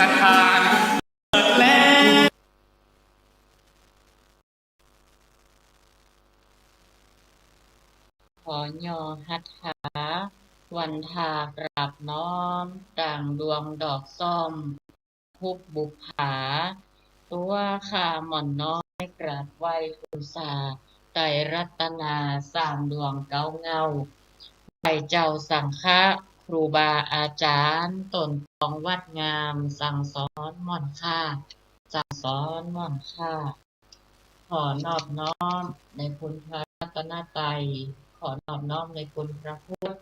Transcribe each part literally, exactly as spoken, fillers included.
ประธานเปิดแล้ว ขอย่อหัตถา วันทากราบน้อม ต่างดวงดอกส้ม ทุกบุปผา ตั๋วข้าหม่อนน้อย กราบไหว้ทูลสา ไตรรัตนา สามดวงเก้าเงา ไหว้เจ้าสังฆะ ครูบาอาจ๋ารย์ ต้นตองวัดงาม สั่งสอนหม่อนข้า สั่งสอนหม่อนข้า ขอนอบน้อมในคุณพระรัตนตรัย ขอนอบน้อมในคุณพระพุทธ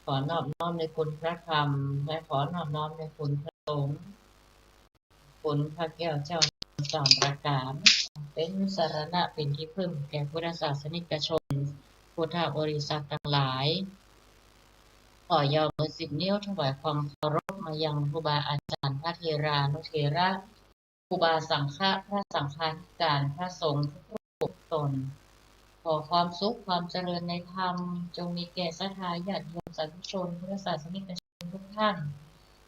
ขอนอบน้อมในคุณพระธรรม และขอนอบน้อมในคุณพระสงฆ์ คุณพระแก้วเจ้าสามประการ เป๋นสรณะเป๋นตี้พึ่งแก่พุทธศาสนิกชน พุทธบริษัทตังหลาย ขอย่อมือสิบนิ้วถวายความเคารพมายังครูบาอาจ๋ารย์ พระเถรานุเถระ ครูบาสังฆะ พระสังฆาธิการ พระสงฆ์ทุกรูปทุกต๋น ขอความสุขความเจริญในธรรม จงมีแก่ศรัทธาญาติโยมสาธุชน พุทธศาสนิกชนทุกท่าน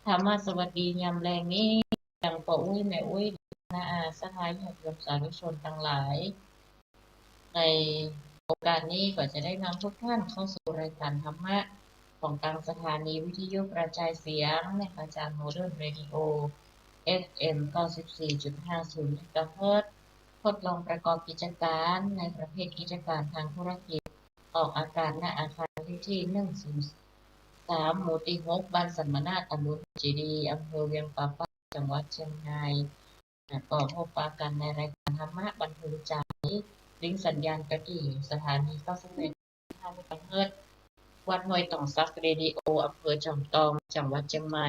ธรรมะสวัสดียามแลงนี้ ยังป้ออุ๊ยแม่อุ๊ย น้าอา ศรัทธาญาติโยมสาธุชนตังหลาย ในโอกาสนี้ก็จะได้นำทุกท่านเข้าสู่รายการธรรมะของตางสถานีวิทยุกระจายเสียงแม่กาจารย์ Modern Radio เอฟเอ็ม เก้าสิบสี่จุดห้าศูนย์เมกะเฮิรตซ์ ทดลองประกอบกิจการในประเภทกิจการทางธุรกิจ ออกอากาศ ณ อาคารเลขตี้ หนึ่งศูนย์สาม หมู่ตี้หก บ้านสัมมนา ตำบลเจดีย์ อำเภอเวียงป่าเป้า จังหวัดเจียงฮาย แล้วก็พบปะกั๋นในรายการธรรมะบันเทิงใจ๋ ลิงก์สัญญาณก็ตี้สถานี เก้าสิบเอ็ดจุดห้าเมกะเฮิรตซ์ วัดห้วยตองสัก Radio อำเภอจอมตอง จังหวัดเจียงใหม่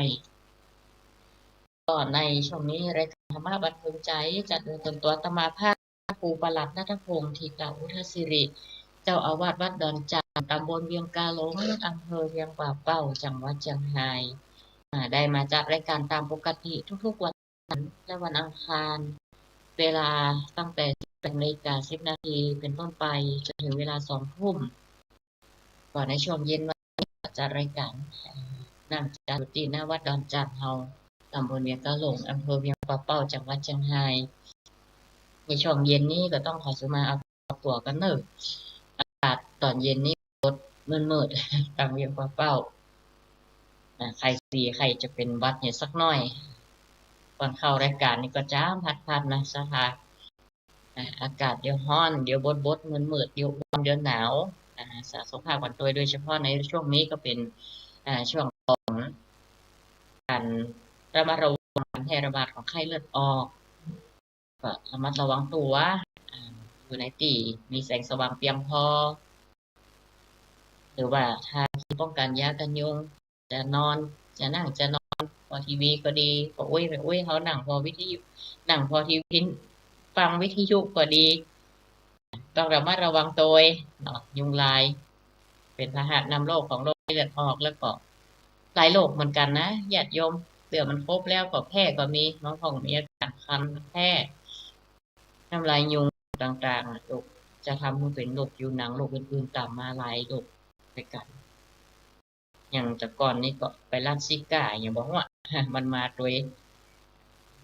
ก็ในช่วงนี้รายการธรรมะบันเทิงใจ๋จัดโดยตนตั๋วอาตมาภาพ พระครูประหลัดณัฐพงษ์ ธีตะวุฒสิริ เจ้าอาวาสวัดดอนจาน ตำบลเวียงกาหลง อำเภอเวียงป่าเป้า จังหวัดเจียงฮาย อ่า ได้มาจัดรายการตามปกติทุกๆวันจันทร์และวันอังคาร เวลาตั้งแต่สิบแปดนาฬิกาสิบนาทีเป๋นต้นไป จนถึงเวลาสองทุ่ม ก็ในช่วงเย็นวันนี้ก็จัดรายการ เอ่อ นั่งจัดอยู่ตี้หน้าวัดดอนจานเฮา ตำบลเวียงกาหลง อำเภอเวียงป่าเป้า จังหวัดเจียงฮาย ในช่วงเย็นนี้ก็ต้องขอสุมาเอาตั๋วกั๋นเน่อ อากาศต๋อนเย็นนี้บดมืดๆ ตางเวียงป่าเป้า อ่า ใค่สิ ใค่จะเป๋นหวัดเนี่ยสักหน้อย ก่อนเข้ารายการนี่ก็จ้ำพัดๆ นะ ศรัทธา อ่ะ อากาศเดี๋ยวฮ้อน เดี๋ยวบดๆ มืดๆ เดี๋ยวอ้วน เดี๋ยวหนาว อ่ะ สะสมภาพกั๋นตวย โดยเฉพาะในช่วงนี้ก็เป๋น อ่ะ ช่วงของก๋านระมัดระวังก๋านแพร่ระบาดของไข้เลือดออก ก็ระมัดระวังตั๋ว อ่ะ อยู่ในตี้มีแสงสว่างเปียงพอ หรือว่าทาครีมป้องกั๋น ยากั๋นยุง จะนอน จะนั่ง จะนอน ผ่อทีวีก็ดี ป้ออุ๊ยแม่อุ๊ยเฮานั่งผ่อวิทยุ นั่งผ่อทีวี ฟังวิทยุก็ดี ต้องระมัดระวังตวยเนาะ ยุงลาย เป๋นพาหะนำโรคของโรคไข้เลือดออก แล้วก็หลายโรคเหมือนกั๋นนะ ญาติโยม เตื้อมันครบแล้วก็แพ้ก็มี บางคนมีอาก๋านคันแพ้ น้ำลายยุงต่างๆ อ่ะ โรค จะทำหื้อเป๋นโรคผิวหนัง โรคอื่นๆ ต๋ามมาหลายโรคตวยกั๋น อย่างแต่ก่อนนี่ก็ไวรัสซิก้า อย่างบ่ฮู้อะ มันมาตวย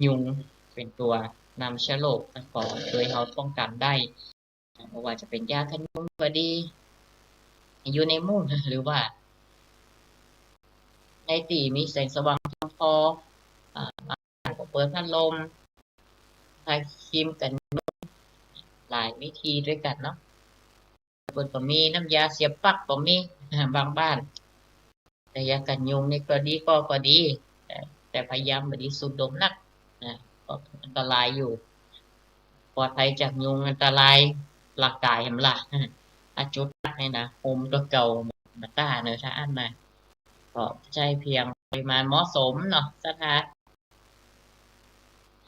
ยุงเป๋นตัวนำเชื้อโรค แล้วก็ตวยเฮาป้องกั๋นได้ บ่ว่าจะเป๋นยากั๋นยุงก็ดี อยู่ในมุ้ง หรือว่าในตี้มีแสงสว่างเปียงพอ อ่า บางบ้านก็เปิดพัดลม ทาครีมกั๋นยุง หลายวิธีตวยกั๋นเนาะ เปิ้นก็มีน้ำยาเสียบปลั๊กก็มี บางบ้าน แต่ยากั๋นยุงนี่ก็ดีก็ ก็ดี แต่ แต่พยายามบ่ดีสูดดมนักนะ ก็อันตรายอยู่ ปลอดภัยจากยุง อันตรายร่างก๋ายแหมล่ะ อะจุดนักนี่นะ โฮมตั๋วเก่ามาต้าเนอะ ถ้าอั้นนะ ก็ใจ๊เพียงปริมาณเหมาะสมเนาะ ศรัทธา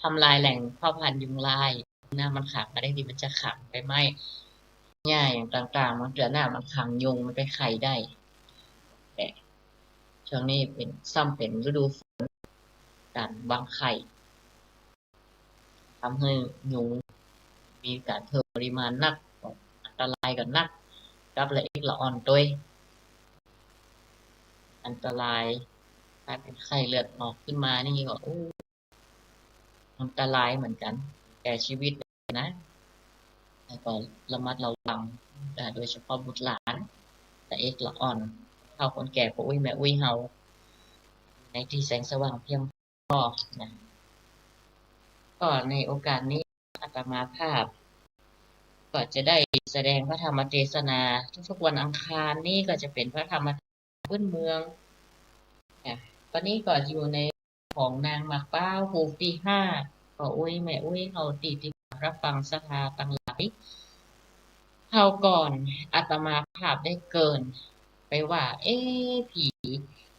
ทำลายแหล่งเพาะพันธุ์ยุงลาย น้ำมันขังบ่ได้ ตี้มันจะขังไปไหม้หญ้าอย่างต่างๆ บางเตื้อน้ำมันขังยุงมันไปไข่ได้ แต่ช่วงนี้เป๋น ซ้ำเป๋นฤดูฝน ก๋านวางไข่ ทำหื้อยุงมีก๋านเพิ่มปริมาณนัก อันตรายก็นัก กับละเอกละอ่อนตวย อันตราย ถ้าเป๋นไข้เลือดออกขึ้นมานี่ก็ โอ้ อันตรายเหมือนกั๋น แก่ชีวิตนะ แล้วก็ระมัดระวัง อ่า โดยเฉพาะบุตรหลาน ตาเอกตาอ่อน เฒ่าคนแก่ ป้ออุ๊ยแม่อุ๊ยเฮา ในตี้แสงสว่างเพียงพอนะ ก็ในโอกาสนี้อาตมาภาพ ก็จะได้แสดงพระธรรมเทศนา ทุกๆวันอังคารนี้ก็จะเป๋นพระธรรมเทศนาพื้นเมือง อ่ะ ต๋อนนี้ก็อยู่ในของนางหมากพร้าว ฮูกตี้ห้า ป้ออุ๊ยแม่อุ๊ยเฮาตี้ติดต๋ามฮับฟังศรัทธาตังหลาย คราวก่อนอาตมาภาพได้เกริ่นไปว่า เอ๊ะ ผี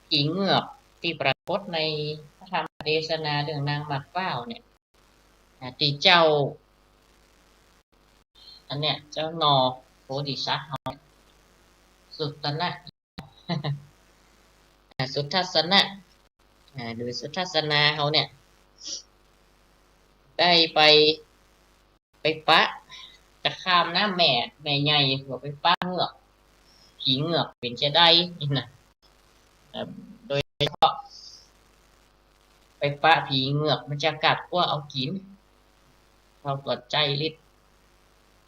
ผีเหงือกตี้ปรากฏในพระธรรมเทศนาเรื่องนางหมากพร้าวเนี่ย อ่า ตี้เจ้า อันเนี้ย เจ้าหน่อโพธิสัตว์เฮา สุตนะ อ่า สุทัศนะ อ่า หรือสุทัศนาเฮาเนี่ย ได้ไป ไปปะ จะข้ามน้ำแม่ แม่ใหญ่ ก็ไปปะเหงือก ผีเหงือกเป๋นจาใดนี่นะ เอ่อ โดยเฉพาะ ไปปะผีเหงือกมันจะกัดกั๊วเอากิ๋น เขาก็ใจ๊ฤทธิ์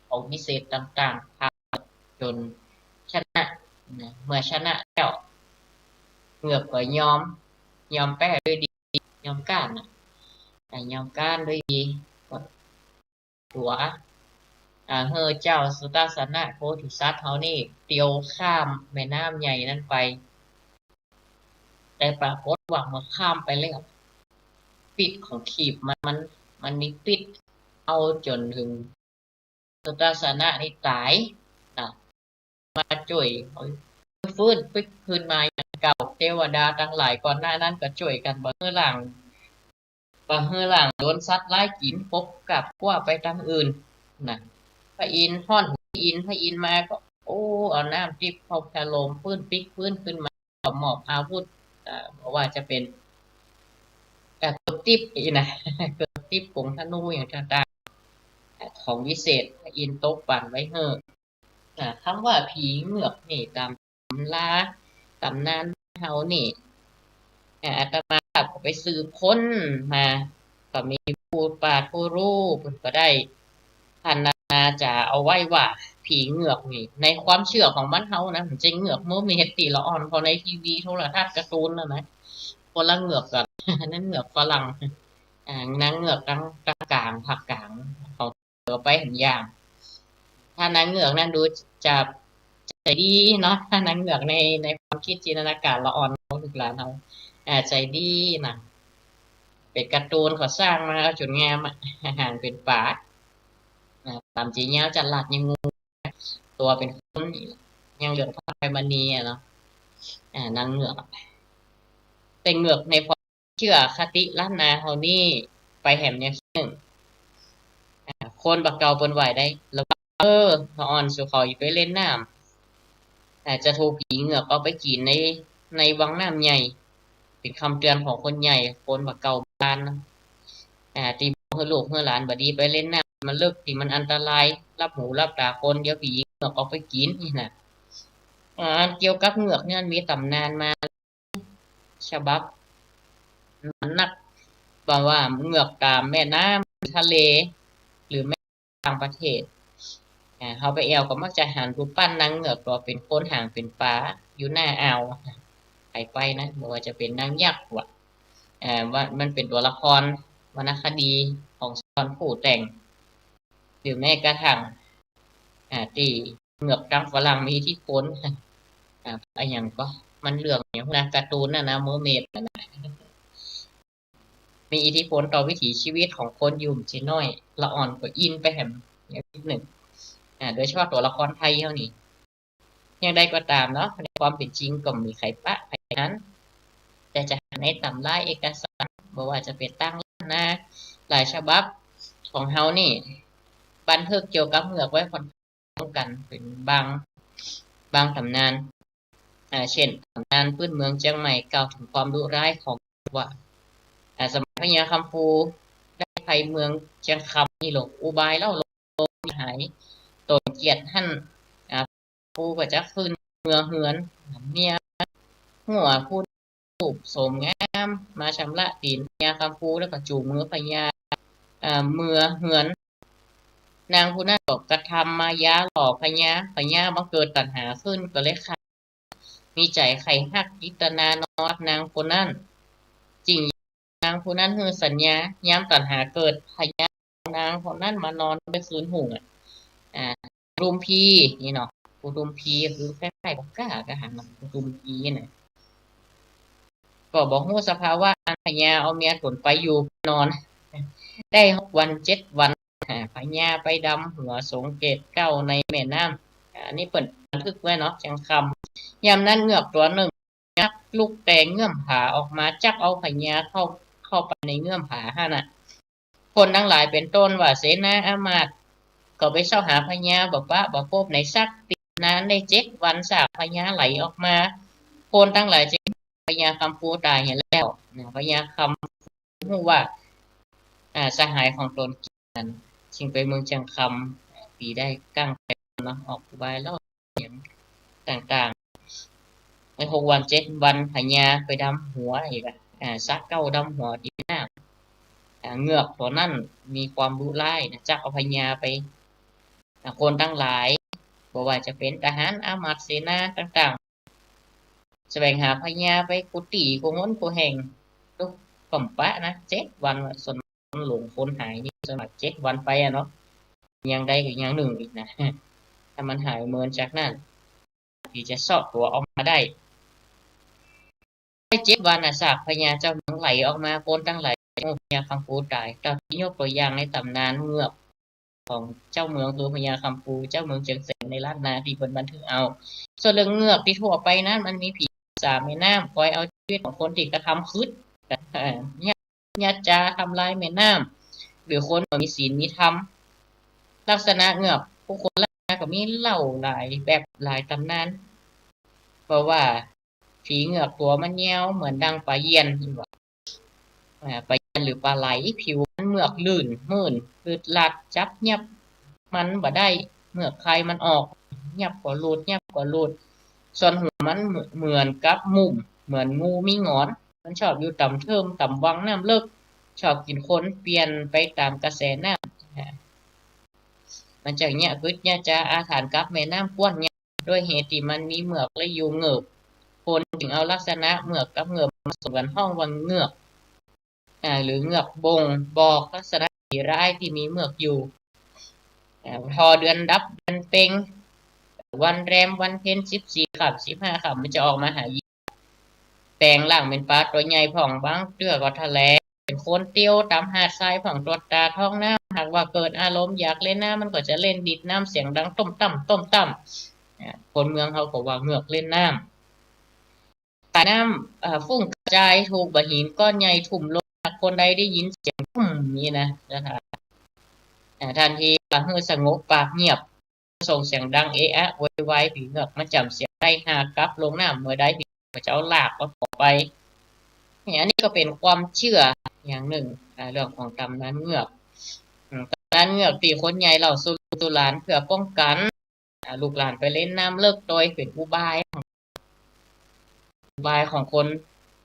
ของวิเศษต่างๆ พาจนชนะนะ เมื่อชนะแล้ว เหงือกก็ยอม ยอมแป๊ด้วยดี ยอมก้านน่ะ อ่ะ ยอมก้านด้วยดี ก็ตั๋ว อ่า หื้อเจ้าสุทัศนะโพธิสัตว์เฮานี่เตียวข้ามแม่น้ำใหญ่นั้นไป แต่ปรากฏว่าเมื่อข้ามไปแล้ว พิษของขีบมัน มัน มันมีพิษ เอาจ๋นเถิงสุทัศนะนี่ต๋ายนะ มาจ้วย เอาฟื้นปิ๊กคืนมาอย่างเก่า เตวดาตังหลายก่อนหน้านั้นก็จ้วยกั๋นบ่หื้อหลัง บ่หื้อหลังโดนสัตว์ร้ายกิ๋น ปบกับกั๊วไปตางอื่นนะ พระอินทร์ฮ้อน พระอินทร์ พระอินทร์มาก็ โอ้ เอาน้ำทิพย์เข้าชโลม ฟื้นปิ๊กฟื้นคืนมา ก็มอบอาวุธ เอ่อ บ่ว่าจะเป๋น เอ่อ กรดทิพย์นี่นะ กรดทิพย์ กงธนูอย่างต่างๆ ของวิเศษ พระอินทร์ตกปั๋นไว้หื้อ อ่า กำว่าผีเหงือกนี่ต๋ามต๋ำรา ต๋ำนานเฮานี่ อ่า อาตมาก็ไปสืบค้นมา ก็มีผู้ปราชญ์ผู้ฮู้เปิ้นก็ได้พรรณนาจ๋าเอาไว้ว่า ผีเหงือกนี่ ในความเจื้อของบ้านเฮานะ บ่ใจ้เหงือกเมอร์เมดตี้ละอ่อนผ่อในทีวีโทรทัศน์การ์ตูนนั่นนะ คนละเหงือกกั๋น อันนั้นเหงือกฝรั่ง อ่า นางเหงือกตาง ตางก๋าง ภาคก๋าง ของ ก็ไปหั้นอย่าง ถ้านางเหงือกนั้นดูจะใจ๋ดีเนาะ ถ้านางเหงือกใน ในความกึ๊ดจินตนาก๋ารละอ่อนของลูกหลานเฮา อ่า ใจ๋ดีนะ เป๋นการ์ตูนเขาสร้างมาจ๋นงามอะ หางเป๋นป๋า อ่า ต๋ามจริงยาวจะหลัดยังงู ตั๋วเป๋นคน ยังเหลืองพระอภัยมณีอะเนาะ อ่า นางเหงือก แต่เหงือกในความ เจื้อคติล้านนาเฮานี่ไปแหมอย่างนึ่ง อ่า คนบ่าเก่าเปิ้นไหว้ได้ ละว่า เออ ละอ่อน สูเขออย่าไปเล่นน้ำ อ่า จะถูกผีเหงือกเอาไปกิ๋นใน ในวังน้ำใหญ่ เป๋นกำเตือนของคนใหญ่ คนบ่าเก่าโบราณนะ อ่า ตี้หื้อลูกหื้อหลานบ่ดีไปเล่นน้ำ มันเลิกตี้มันอันตราย ลับหูลับต๋าคน เดี๋ยวผีเหงือกเอาไปกิ๋นนี่นะ อ่า เกี่ยวกับเหงือกนี่มันมีต๋ำนานมา ฉบับนั้นนัก บ่ว่าเหงือกต๋ามแม่น้ำ ทะเล หรือแม้ต่างประเทศ อ่า เฮาไปแอ่วก็มักจะหันรูปปั้นนางเหงือกตั๋วเป๋นคนหางเป๋นป๋าอยู่หน้าอ่าว ใผไปนะ บ่ว่าจะเป๋นนางยักษ์วะ อ่า ว่ามันเป๋นตั๋วละครวรรณคดีของสุนทรภู่แต่ง หรือแม้กระทั่ง อ่า ตี้เหงือกตางฝรั่งมีอิทธิพล อ่า อะหยังก็ มันเรื่องหยังนะ การ์ตูนน่ะนะ เมอร์เมดน่ะนะ มีอิทธิพลต่อวิถีชีวิตของคนอยู่บ่ใจ้น้อย ละอ่อนก็อินไปแหมนิดนึ่ง อ่า โดยเฉพาะตั๋วละครไทยเฮานี่ อย่างใดก็ต๋ามเนาะ ในความเป๋นจริงก็บ่มีใผปะใผหัน แต่จะหันในต๋ำราเอกสาร บ่ว่าจะเป๋นตางล้านนา หลายฉบับของเฮานี่ บันทึกเกี่ยวกับเหงือกไว้ค่อนข้างตรงกั๋น เป๋นบาง บางต๋ำนาน อ่า เช่น ต๋ำนานปื๊ดเมืองเจียงใหม่กล่าวเถิงความดุร้ายของว่า อ่า สมัยพญาคำภูได้ไปเมืองเจียงคำนี่หลงอุบายเล่าลมหาย ต๋นเกียจหั้น อ่า ภูก็จะขึ้นเมือเฮือน เมียหัวผู้รูปโสมงามมาชำระตี๋นพญาคำภู แล้วก็จูงมือพญา อ่า เมือเฮือน นางผู้นั้นก็กระทำมายาหลอกพญา พญาบังเกิดตัณหาขึ้นก็เลยฆ่า มีใจ๋ใค่ฮักจิตนานอนกับนางผู้นั้น จึงนางผู้นั้นหื้อสัญญา ยามตัณหาเกิด พญาเอานางผู้นั้นมานอนไว้คืนหุง อ่ะ อ่า ดุมพีนี่เนาะ ปูดุมพีคือคล้ายๆ กับก้ากะหันเนาะ ปูดุมพีน่ะ ก็บ่ฮู้สภาวะ อันพญาเอาเมียต๋นไปอยู่นอน ได้หกวันเจ็ดวัน อ่า พญาไปดำหัวสงเกตเก๊าในแม่น้ำ อ่า อันนี้เปิ้นบันทึกไว้เนาะ เจียงคำ ยามนั้นเงือกตั๋วนึ่ง ยักลุกแต่เงื้อมผาออกมา จักเอาพญาเข้า เข้าไปในเงื้อมผาหั้นน่ะ คนตังหลายเป๋นต้นว่าเสนาอามาตย์ ก็ไปเซาะหาพญาบ่ปะบ่ปบไหนสักตี้ นานได้เจ็ดวัน ซากพญาไหลออกมา คนตังหลายจึง พญาคำปูต๋ายหั้นแล้วนะ พญาคำปูฮู้ว่า อ่า สหายของต๋น นั้น จึงไปเมืองเจียงคำ ปี๋ได้ก้างแปลงเนาะ ออกอุบายเล่าเสียงต่างๆ ในหกวันเจ็ดวัน พญาไปดำหัวอีกอะ อ่า สักเก๊าดำหัวตี้น้ำ อ่า เงือกตั๋วนั้นมีความดุร้ายนะ จักเอาพญาไป อ่า คนตังหลาย บ่ว่าจะเป๋นทหารอามาตย์เสนาต่างๆ แสวงหาพญาไปกู้ตี้กู้หนกู้แห่ง ตุ๊กก็บ่ปะนะ เจ็ดวัน ส่วนหลงคนหายนี่ ส่วนมากเจ็ดวันไปอะเนาะ ยังได้ก็ยังนึ่งอีกนะ ถ้ามันหายเมินจากนั้น ตี้จะเซาะตั๋วออกมาได้ ได้เจ็ดวันน่ะ ซากพญาเจ้าเมืองไหลออกมา คนตังหลาย โอ้ พญาคำปูต๋าย ต๋ามตี้ยกตั๋วอย่างในต๋ำนานเงือก ของเจ้าเมืองคือพญาคำปู เจ้าเมืองเจียงแสนในล้านนาตี้เปิ้นบันทึกเอา ส่วนเรื่องเงือกตี้ทั่วไปนั้น มันมีผีสามแม่น้ำ คอยเอาชีวิตของคนตี้กระทำผิด เอ่อ เยียะ เยียะยาทำลายแม่น้ำ หรือคนบ่มีศีลมีธรรม ลักษณะเงือกผู้คนลักษณะก็มีเล่าหลายแบบหลายต๋ำนาน เพราะว่า ผีเงือกตั๋วมันยาวเหมือนดังป๋าเยียน อ่า ป๋าเยียนหรือป๋าไหล ผิวมันเมือกลื่นมื่น ลืดลัด จับยับมันบ่ได้ เมือกใค่มันออก ยับก็หลุด ยับก็หลุด ส่วนหัวมันเหมือนกับมุ่ม เหมือนงูมีหงอน มันชอบอยู่ต๋ามเทิมต๋ามวังน้ำเลิก ชอบกิ๋นคน เปลี่ยนไปต๋ามกระแสน้ำ อ่า มันจะเยียะกึ๊ดเยียะจาอาถรรพ์กับแม่น้ำกว้านใหญ่ ด้วยเหตุตี้มันมีเมือกและอยู่เงิบ คนจึงเอาลักษณะเมือกกับเงิบมาสมกัน ฮ้องว่าเงือก อ่า หรือเงือกบ่งบอกลักษณะผีร้ายตี้มีเมือกอยู่ อ่า ผ่อเดือนดับเดือนเป็ง วันแรมวันเพ็ญ สิบสี่ค่ำ สิบห้าค่ำ มันจะออกมาหาเหยื่อ แป๋งร่างเป๋นป๋าตั๋วใหญ่พ่อง บางเตื้อก็ทะแหลเป๋นคนเตี้ยวต๋ามหาดทรายพ่อง ตรวจต๋าท้องน้ำ หากว่าเกิดอารมณ์อยากเล่นน้ำ มันก็จะเล่นดีดน้ำเสียงดังต้มต้ำ ต้มต้ำ อ่า คนเมืองเขาก็ว่าเงือกเล่นน้ำ สายน้ำ เอ่อ ฟุ้งกระจาย ถูกบ่าหินก้อนใหญ่ทุ่มลง หากคนใดได้ยินเสียงตุ้มนี่นะ จะถาม อ่า ทันทีว่าหื้อสงบปากเงียบ ส่งเสียงดังเอะอะโวยวาย ผีเงือกมันจ๋ำเสียงได้ หากกลับลงน้ำเมื่อใด ผีก็จะเอาลากเอาตั๋วไป เนี่ย อันนี้ก็เป๋นความเจื้ออย่างนึ่ง อ่า เรื่องของต๋ำนานเงือก อืม ต๋ำนานเงือกตี้คนใหญ่เล่าสู่ลูกสู่หลานเพื่อป้องกัน อ่า ลูกหลานไปเล่นน้ำเลิกโตย เป๋นอุบาย อุบายของคน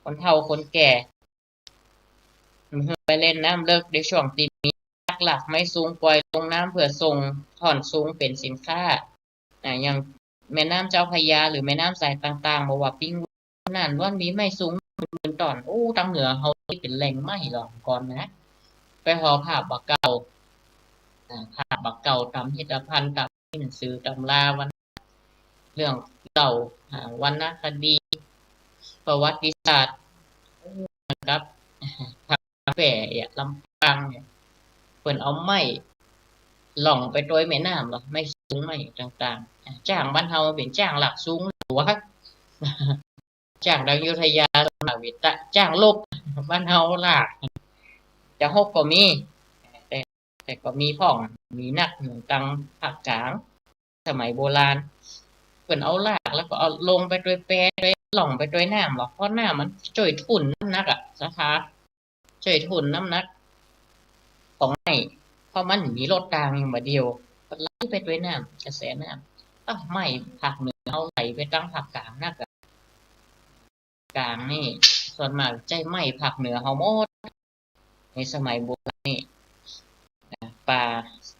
คนเฒ่าคนแก่ หื้อไปเล่นน้ำเลิกในช่วงตี้มีลักไม้ซุงป่อยลงน้ำเพื่อส่งถ่อนซุงเป๋นสินค้า อ่า อย่างแม่น้ำเจ้าพระยาหรือแม่น้ำสายต่างๆ บ่ว่าปิง นั่นล้วนมีไม้ซุงหมื่นๆ ต้น โอ้ ตังเหนือเฮานี่เป๋นแหล่งไม้หลวงก่อนนะ ไปฮอดภาพบ่าเก่า อ่า ภาพบ่าเก่าต๋ามพิพิธภัณฑ์ ต๋ามหนังสือต๋ำราวรรณ เรื่องเล่า อ่า วรรณคดี ประวัติศาสตร์ กับ กาแฟเนี่ย ลำปางเนี่ย เปิ้นเอาไม้ล่องไปตวยแม่น้ำเนาะ ไม้ซุงไม้ต่างๆ อ่ะ จ๊างบ้านเฮาเป๋นจ๊างลากซุงหลัว จ๊างดังอยุธยา สมัยวิทะ จ๊างลบ บ้านเฮาลาก จะฮกก็มี แต่ แต่ก็มีพ่อง มีนัก เหมือนตังภาคกลาง สมัยโบราณ เปิ้นเอาลากแล้วก็เอาลงไปตวยแป ตวยล่องไปตวยน้ำเนาะ เพราะน้ำมันจ้วยทุ่นน้ำหนักอะ ศรัทธา จ้วยทุ่นน้ำหนักของไม้ เพราะมันมีรถตางอยู่บ่าเดี่ยว ก็ไหลไปตวยน้ำ กระแสน้ำ อ้าว ไม้ภาคเหนือเฮาไหลไปตังภาคกลางนักอะ กลางนี่ ส่วนมากใจ๊ไม้ภาคเหนือเฮาหมด ในสมัยโบราณนี่ ปา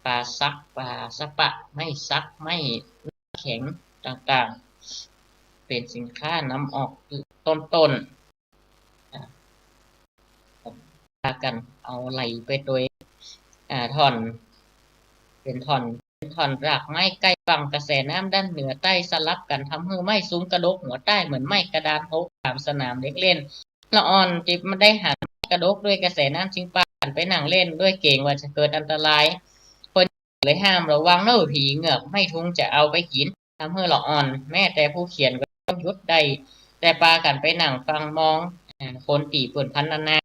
ปาสัก ปาสะปะ ไม้สัก ไม้แข็งต่างๆ เป๋นสินค้านำออกต้นๆ อ่า ปากั๋นเอาไหลไปตวย อ่า ถ่อน เป๋นถ่อน เป๋นถ่อนรากไม้ใก้ฝั่ง กระแสน้ำด้านเหนือใต้สลับกั๋น ทำหื้อไม้สูงกระดกหัวใต้ เหมือนไม้กระดานหก ต๋ามสนามเด็กเล่น ละอ่อนตี้บ่ได้หันไม้กระดกด้วยกระแสน้ำ จึงปากั๋นไปนั่งเล่น ด้วยเก๋งว่าจะเกิดอันตราย คนเลยห้ามระวังเน่อ ผีเหงือกไม้ทุงจะเอาไปกิ๋น ทำหื้อละอ่อน แม้แต่ผู้เขียนก็ต้องหยุดได้ แต่ปากั๋นไปนั่งฟังมอง อ่า คนตี้เปิ้นพรรณนา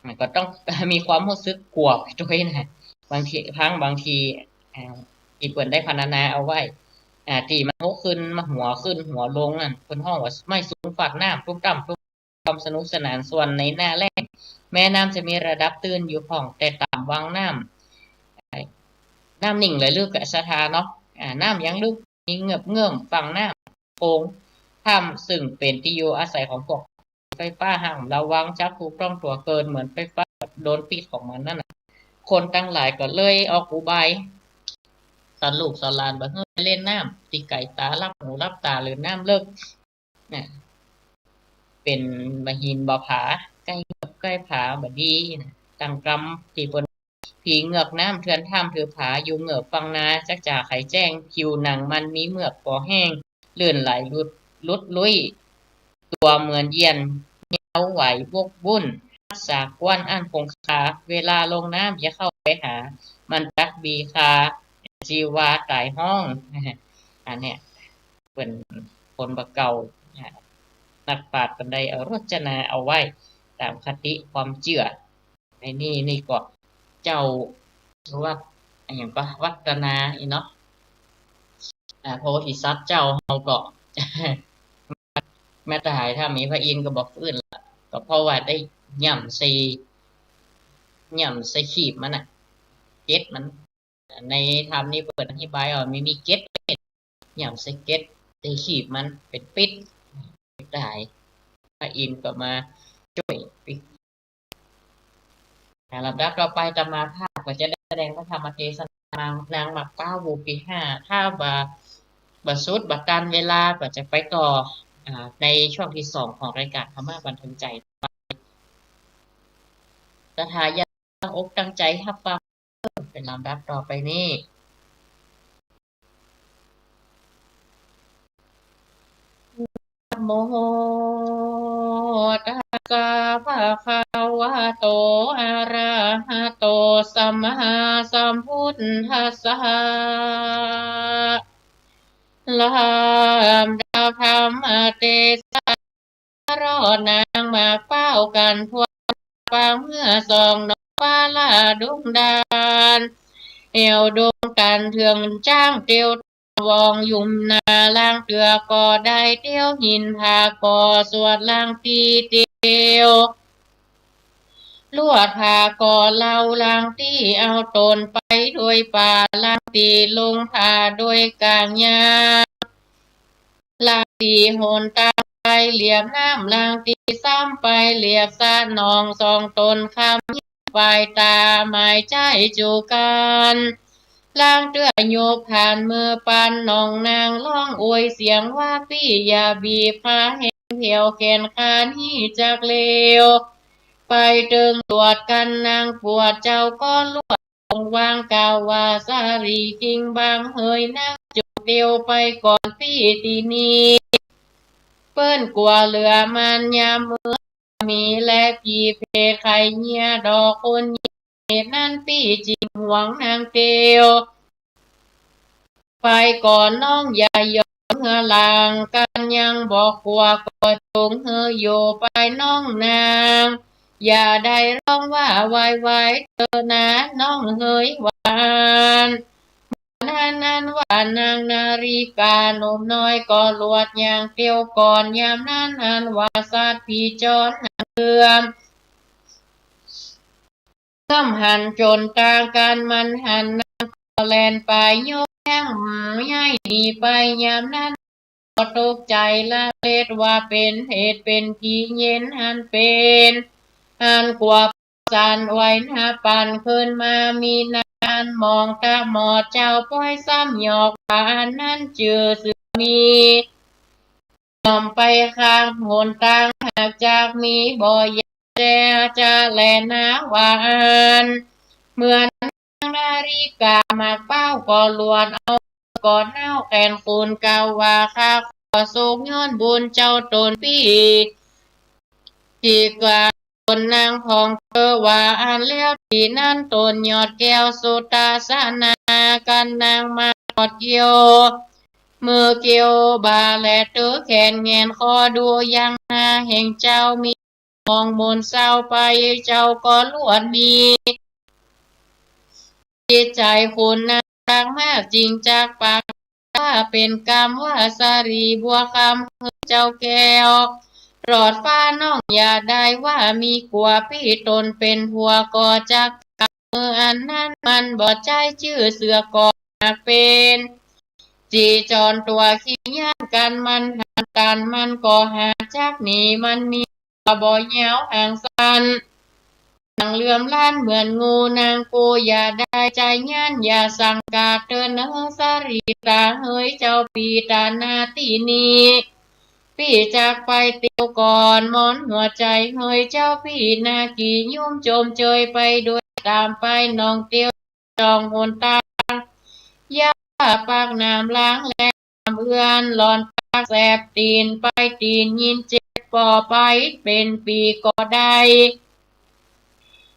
มันก็ต้องมีความฮู้สึกกั๋วไปตวยนะ บางที พังบางที อ่า ตี้เปิ้นได้พรรณนาเอาไว้ อ่า ตี้มันหกขึ้นมา หัวขึ้นหัวลงนั่น เปิ้นฮ้องว่าไม้สูงฟาดน้ำ ตุ้มตั้มตุ้ม ความสนุกสนาน ส่วนในหน้าแล้ง แม่น้ำจะมีระดับตื้นอยู่พ่อง แต่ต๋ามวังน้ำ น้ำนิ่งและลึกอะ ศรัทธาเนาะ อ่า น้ำยังลึก มีเงือบเงื่อมฝั่งน้ำโขง ถ้ำซึ่งเป๋นตี้อยู่อาศัยของพวกไฟฟ้า ห้ามระวัง จักถูกต้องตั๋วเกิน เหมือนไฟฟ้าโดนปิ๊ดของมันนั่นน่ะ คนตังหลายก็เลยออกอุบาย สอนลูกสอนหลานบ่หื้อไปเล่นน้ำตี้ไก๋ต๋า ลับหูลับต๋า หรือน้ำเลิก เนี่ย เป๋นบ่าหินบ่าผา ใก้เงือบใก้ผาบ่ดีนะ ตังกำตี้เปิ้น ผีเหงือกน้ำเถื่อนถ้ำถือผา อยู่เงือบฝั่งนา จักจ๋าไขแจ้ง ผิวหนังมันมีเมือกปอแห้ง ลื่นไหลหลุด หลุดลุ่ย ตั๋วเหมือนเยี่ยน เยียวไหววกวุ่น ฮักษากว้านอั้นคงคา เวลาลงน้ำอย่าเข้าไปหา มันจักบีคา จีวาต๋ายฮ้อง อันเนี้ย เปิ้นคนบ่าเก่า นักปราชญ์เปิ้นได้เอารจนาเอาไว้ต๋ามคติความเจื้อ ในนี้นี่ก็เจ้าวัด อะหยังก็วัฒนาอี้เนาะ อ่า โพธิสัตว์เจ้าเฮาก็ แม้แต่หายถ้ามีพระอินทร์ก็บ่ฟื้นละ ก็เพราะว่าได้หย่ำใส่ หย่ำใส่ขีบมันน่ะ เกล็ดมัน ในธรรมนี่เปิ้นอธิบายว่ามี มีเกล็ด หย่ำใส่เกล็ด ใส่ขีบมันเป๋นปิ๊ด ได้ พระอินทร์ก็มาจ้วยปิ๊ด อ่า ลำดับต่อไปอาตมาภาพก็จะได้แสดงพระธรรมเทศนา นางหมากพร้าวหมู่ตี้ห้า ถ้าบ่ บ่สุดบ่ตันเวลาก็จะไปต่อ อ่า ในช่วงตี้สองของรายการธรรมะบันเทิงใจ๋ ศรัทธาญาติโยมตั้งอกตั้งใจ๋ฮับฟัง เป๋นลำดับต่อไปนี้ นะโมตัสสะ ภะคะวะโต อะระหะโต สัมมาสัมพุทธัสสะ ลำดับธรรมเทศนา เพราะนางหมากพร้าวกั๋นทวน ปางเมื่อสองหน่อ ฟ้าละดงดาน แอ่วดงตันเถื่องจ้าง เตียววองหยุมนา ลางเตื้อก็ได้เตียวหิน ผาก็สวดลางตี้เตียว ลวดผาก็เล่าลางตี้ เอาตนไปโดยป่า ลางตี้ลงผาโดยก๋างยาง ลางตี้หนตางไปเหลียบน้ำ ลางตี้ซ้ำไปเหลียบสะหนอง สองต๋นคำ ฝ่ายต๋าหมายใจ๊จู๋กั๋น ลางเตื้อยกผ่านเมือปันหนองนาง ฮ้องโอยเสียงว่า ปี้อย่าบีบผาแหม แผวแขนขาหนีจักเลว ไปเติงตรวจกั๋นนางปวด เจ้าก็ลวด องค์วางกล่าวว่า สาลีคิงบางเหย นางจงเตียวไปก่อนปี้ตี้นี้ เปิ้นกั๋วเหลือมันยามเมือ มีแลผีเปรตใค่เยียะดอกคน เหตุนั้นปี้จึงห่วงนางเตียว ไปก่อนน้องอย่ายอมเฮือหลัง กั๋นยังบ่กั๋วก็จงเฮออยู่ไปน้องนาง อย่าได้ฮ้องว่าวายวายเต๊อะนาน้องเหย ว่าอั้น นั้นอันว่านางนาริกาหนุ่มน้อยก็ลวดย่างเตียวก่อน ยามนั้นอันว่าสัตว์ผีจรหันเอือม เอือมหันจ๋นตางกั๋น มันหันนางก็แล่นไป ยกแข้งย้ายหนีไป ยามนั้นก็ตกใจ๋ละเลดว่าเป๋นเหตุเป๋นผี เย็นหันเป๋น อันกั๋ว สันไหวนาปั่นขึ้นมา มีนาอันหมองต๋าบอด เจ้าป้อยซ้ำหยอกว่า อันนั้นจื้อเสือมี ย่อมไปข้างหนตาง หากจักมีบ่อยากแล จะแลนาว่าอั้น เมื่อนั้นนาริกาหมากเป๊าก็หลวดเอา กอดเน้าแขนขุนกล่าวว่า ข้าขอสุขย้อนบุญเจ้าต๋นปี้ ตี้กว่าต๋นนางของเตอว่าอั้น แล้วตี้นั้นต๋นหยอดแก้วสุตาสนา กั๋นนางมาหยอดเกี้ยว มือเกี้ยวบ่าแลเตื้อแขนแหงนคอดูยังนาแห่งเจ้า มีหมองมนเศร้าไป เจ้าก็หลวดหนี จิตใจ๋ขุนนางรักมาก จึงจักปากว่า เป๋นกำว่าสะหลีบัวคำ หื้อเจ้าแก้ว รอดฟ้าน้องอย่าได้ว่า มีกั๋วปี้ต๋นเป๋นผัว ก็จักกลับ เมื่ออันนั้นมันบ่ใจ้จื้อเสือ ก็หากเป๋น จี๋จอนตั๋วขี้ย้านกั๋น มันหันตัน มันก็หากจักหนี มันมีตั๋วบ่ยาวหางสั้น หางเหลื่อมล้านเหมือนงู นางกูอย่าได้ใจ๋ย้าน อย่าสังกาเตินเนอสะหลีต๋า เหยเจ้าปี้ต๋านาตี้นี้ ปี้จักไปเตียวก่อน หมอนหัวใจ๋เหยเจ้าปี้นา กี่ยุ้มจมเจยไปด้วย ต๋ามไปน้องเตียว จ้องหนตาง อย่าปากน้ำล้างแลน้ำเอื้อน หล่อนปากแสบตี๋นไป ตี๋นยินเจ็บ ป่อไปเป๋นปี๋ก็ได้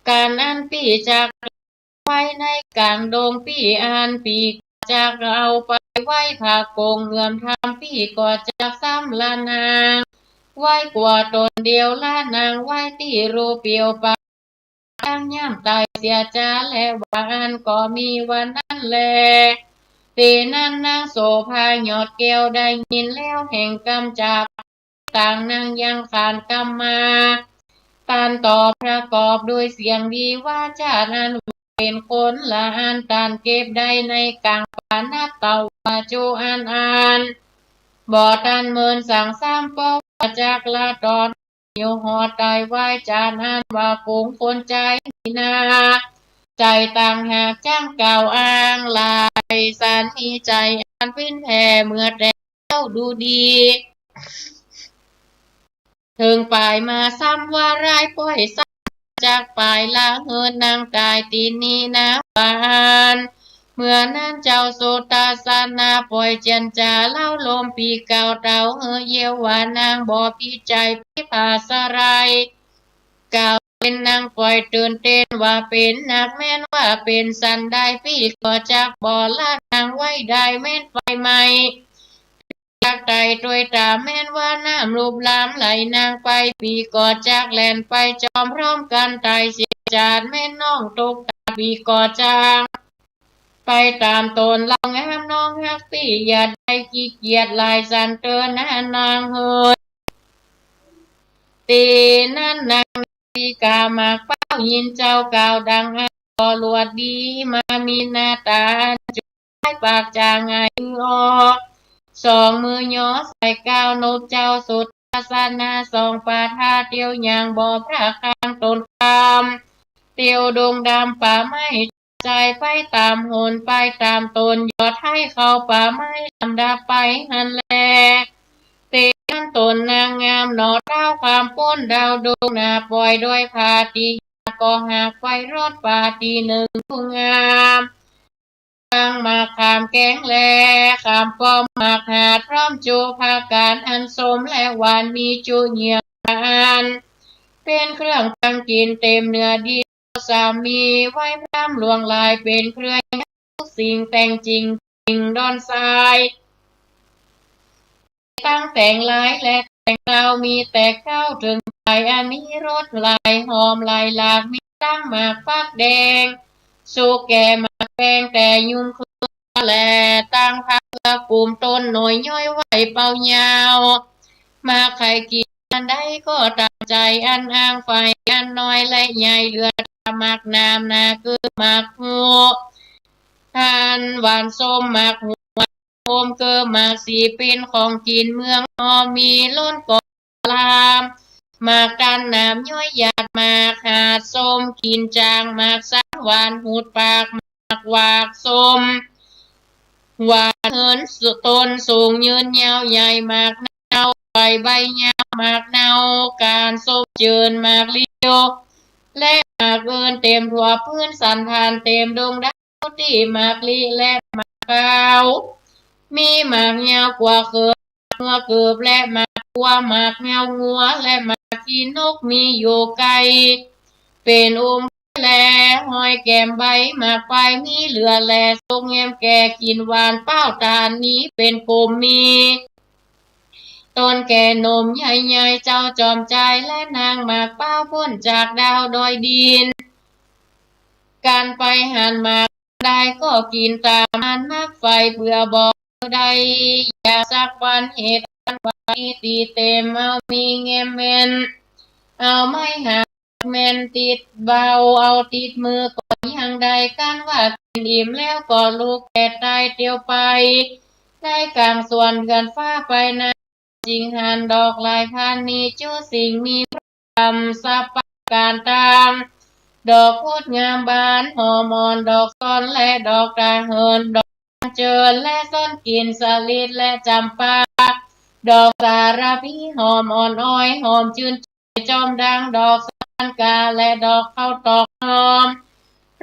ก๋านอันปี้จักไว้ในก๋างดง ปี้อันปี้ก็จักเอาไปไว้ผากง เอื้อมธรรมปี้ก็จักซ้ำละนาง ไว้กั๋วต๋นเดียวละนาง ไว้ตี้รูปเปียวปาก ยังย่ำต๋ายเสียจา และว่าอั้นก็มีวันนั้นแล ตี้นั้นนางโสภาหยอดแก้ว ได้ยินแล้วแห่งกำจ๋า ต่างนางยังขานกำมา ต้านตอบประกอบด้วยเสียงดีว่า จาอั้นเป๋นคนละอัน ต้านเก็บได้ในก๋างป่า นับเต้าว่าจุอันอัน บ่ตันเมินสังซ้ำ เพราะว่าจักละตอน อยู่หอดต๋ายไว้ จาอั้นว่าฝูงคนใจ๋มีนา ใจ๋ต่างหากจั้งกล่าวอ้างหลาย สันมีใจ๋อันปิ๊นแผ่ เมื่อแต่เจ้าดูดี เถิงปายมาซ้ำว่าร้าย ป้อยซ้ำจักปายละ หื้อนางต๋ายตี้นี้นาว่าอั้น เมื่อนั้นเจ้าสุตาสนาป้อยเจียรจ๋าเล้าลมปี๋เก่าเต้า หื้อเยียวว่านางบ่ผิดใจ๋พิพาสะไร กล่าวเป๋นนางป้อยตื่นเต้นว่าเป๋นนัก แม้นว่าเป๋นสันใดปี้ก็จักบ่ละนางไว้ได้ แม้นไฟไหม้ จักไต่ตวยต๋า แม้นว่าน้ำลุบลามไหลนางไป ปี้ก็จักแล่นไปจอมพร้อมกั๋น ต๋ายเสียจาด แม้นน้องตกต๋ายปี้ก็จักไปต๋ามตน เล่างามน้องฮักปี้ อย่าได้ขี้เกียจหลายสันเตอหน้านางเฮย ตี้นั้นนางนาริกาหมากเป๊ายินเจ้ากล่าวดังอั้น ก็หลวดดีมา มีหน้าต๋าอันจุ ปากจ๋าง่ายออก สองมือหยอใส่ก้าวหนบ เจ้าสุตาสนาสองปาทาเตียว ยังบ่พระคางตนคำ เตียวดงดำป่าไม้ ใจ๋ไปต๋ามหน ไปต๋ามตน หยอดไห้เข้าป่าไม้ ลำดับไปหั้นแล ตี้นั้นตนนางงามหนอ เท้าความป๊นดาวดวงหน้า ป้อยด้วยผ้าตี้ ก็หากไปรอดป่าตี้นึ่งผู้งาม ตังหมากขามแกงแล ขามป้อมหมากหาด พร้อมจุผักก๋าดอันส้มและหวาน มีจุเหยื่ออันเป๋นเครื่องตังกิ๋น เต๋มเนื้อดี สามีไหว้พร่ำหลวงหลาย เป๋นเครื่องทุกสิ่ง แต่งจริงสิ่งดอนทราย ตังแต่งหลายและแต่งเต้า มีแต่เข้าเถิงต๋าย อันมีรสหลายหอมหลายหลาก มีตังหมากฟักแดง สุกแก่หมากแปง แต่ยุงเครือแล ตังผักเกลือกุมต้นหน่อย ย้อยไหว้เป่ายาว หมากใค่กิ๋นอันใดก็ต๋ามใจ๋ อันอ้างใฝ่อันน้อยและใหญ่ เหลือต๋ามหมากหนามหนา คือหมากฮู่ อันหวานส้ม หมากฮู่ โฮมเกอหมากสี เป๋นของกิ๋นเมืองนอ มีล้นกอลาม หมากตันหนามย้อยหยาด หมากหาดส้มกลิ่นจ๋าง หมากสังหวานหูดปาก หมากหวากส้มหวานเหิน ต้นสูงยืนยาวใหญ่ หมากเนาใบ ใบยาว หมากเนาก้านส้มเจิ่น หมากลิ้ว และหมากอื่นเต็มทั่วพื้นสันฐาน เต็มดงดาวตี้ หมากลี้และหมากขาว มีหมากยาวกว่าเขิบ เงือเกิบ และหมากกัว หมากเงางัว และหมากขี้นก มีอยู่ไกล เป๋นอุ้มแล ห้อยแก้มใบ หมากปลายมีเหลือแล สุกแง้มแก่ กลิ่นหวานเป้าตาล นี้เป๋นกลุ่ม มีต้นแก่หนุ่มใหญ่ๆ เจ้าจอมจายและนาง หมากเป้าพ่นจากดาวดอยดิน กันไปหันหมากได้ก็กิ๋นต๋ามอันนักใฝ่ เปื้อบ่ได้อยากสักวัน เหตุอันว่ามีตี้เต็ม เอามีแง้มแม่น เอาไม้หักแม่นติดเบ้า เอาติดมือก็ยังได้ กันว่ากิ๋นอิ่มแล้วก็ลุกแผดตายเตียวไป ในก๋างสวนเดือนฟ้าไปนั้น จึงหันดอกหลายพัน มีจุสิ่งมีพร้อมสัปปะก๋านตาง ดอกงดงามบาน หอมอ่อนดอกสน และดอกตาเหิน ดอกเจิญ และส้นกลิ่นสะหลิด และจ๋ำปา ดอกสาระพี หอมอ่อนอ้อย หอมจื้น จอมดังดอกสะหวันกา และดอกข้าวตอกหอม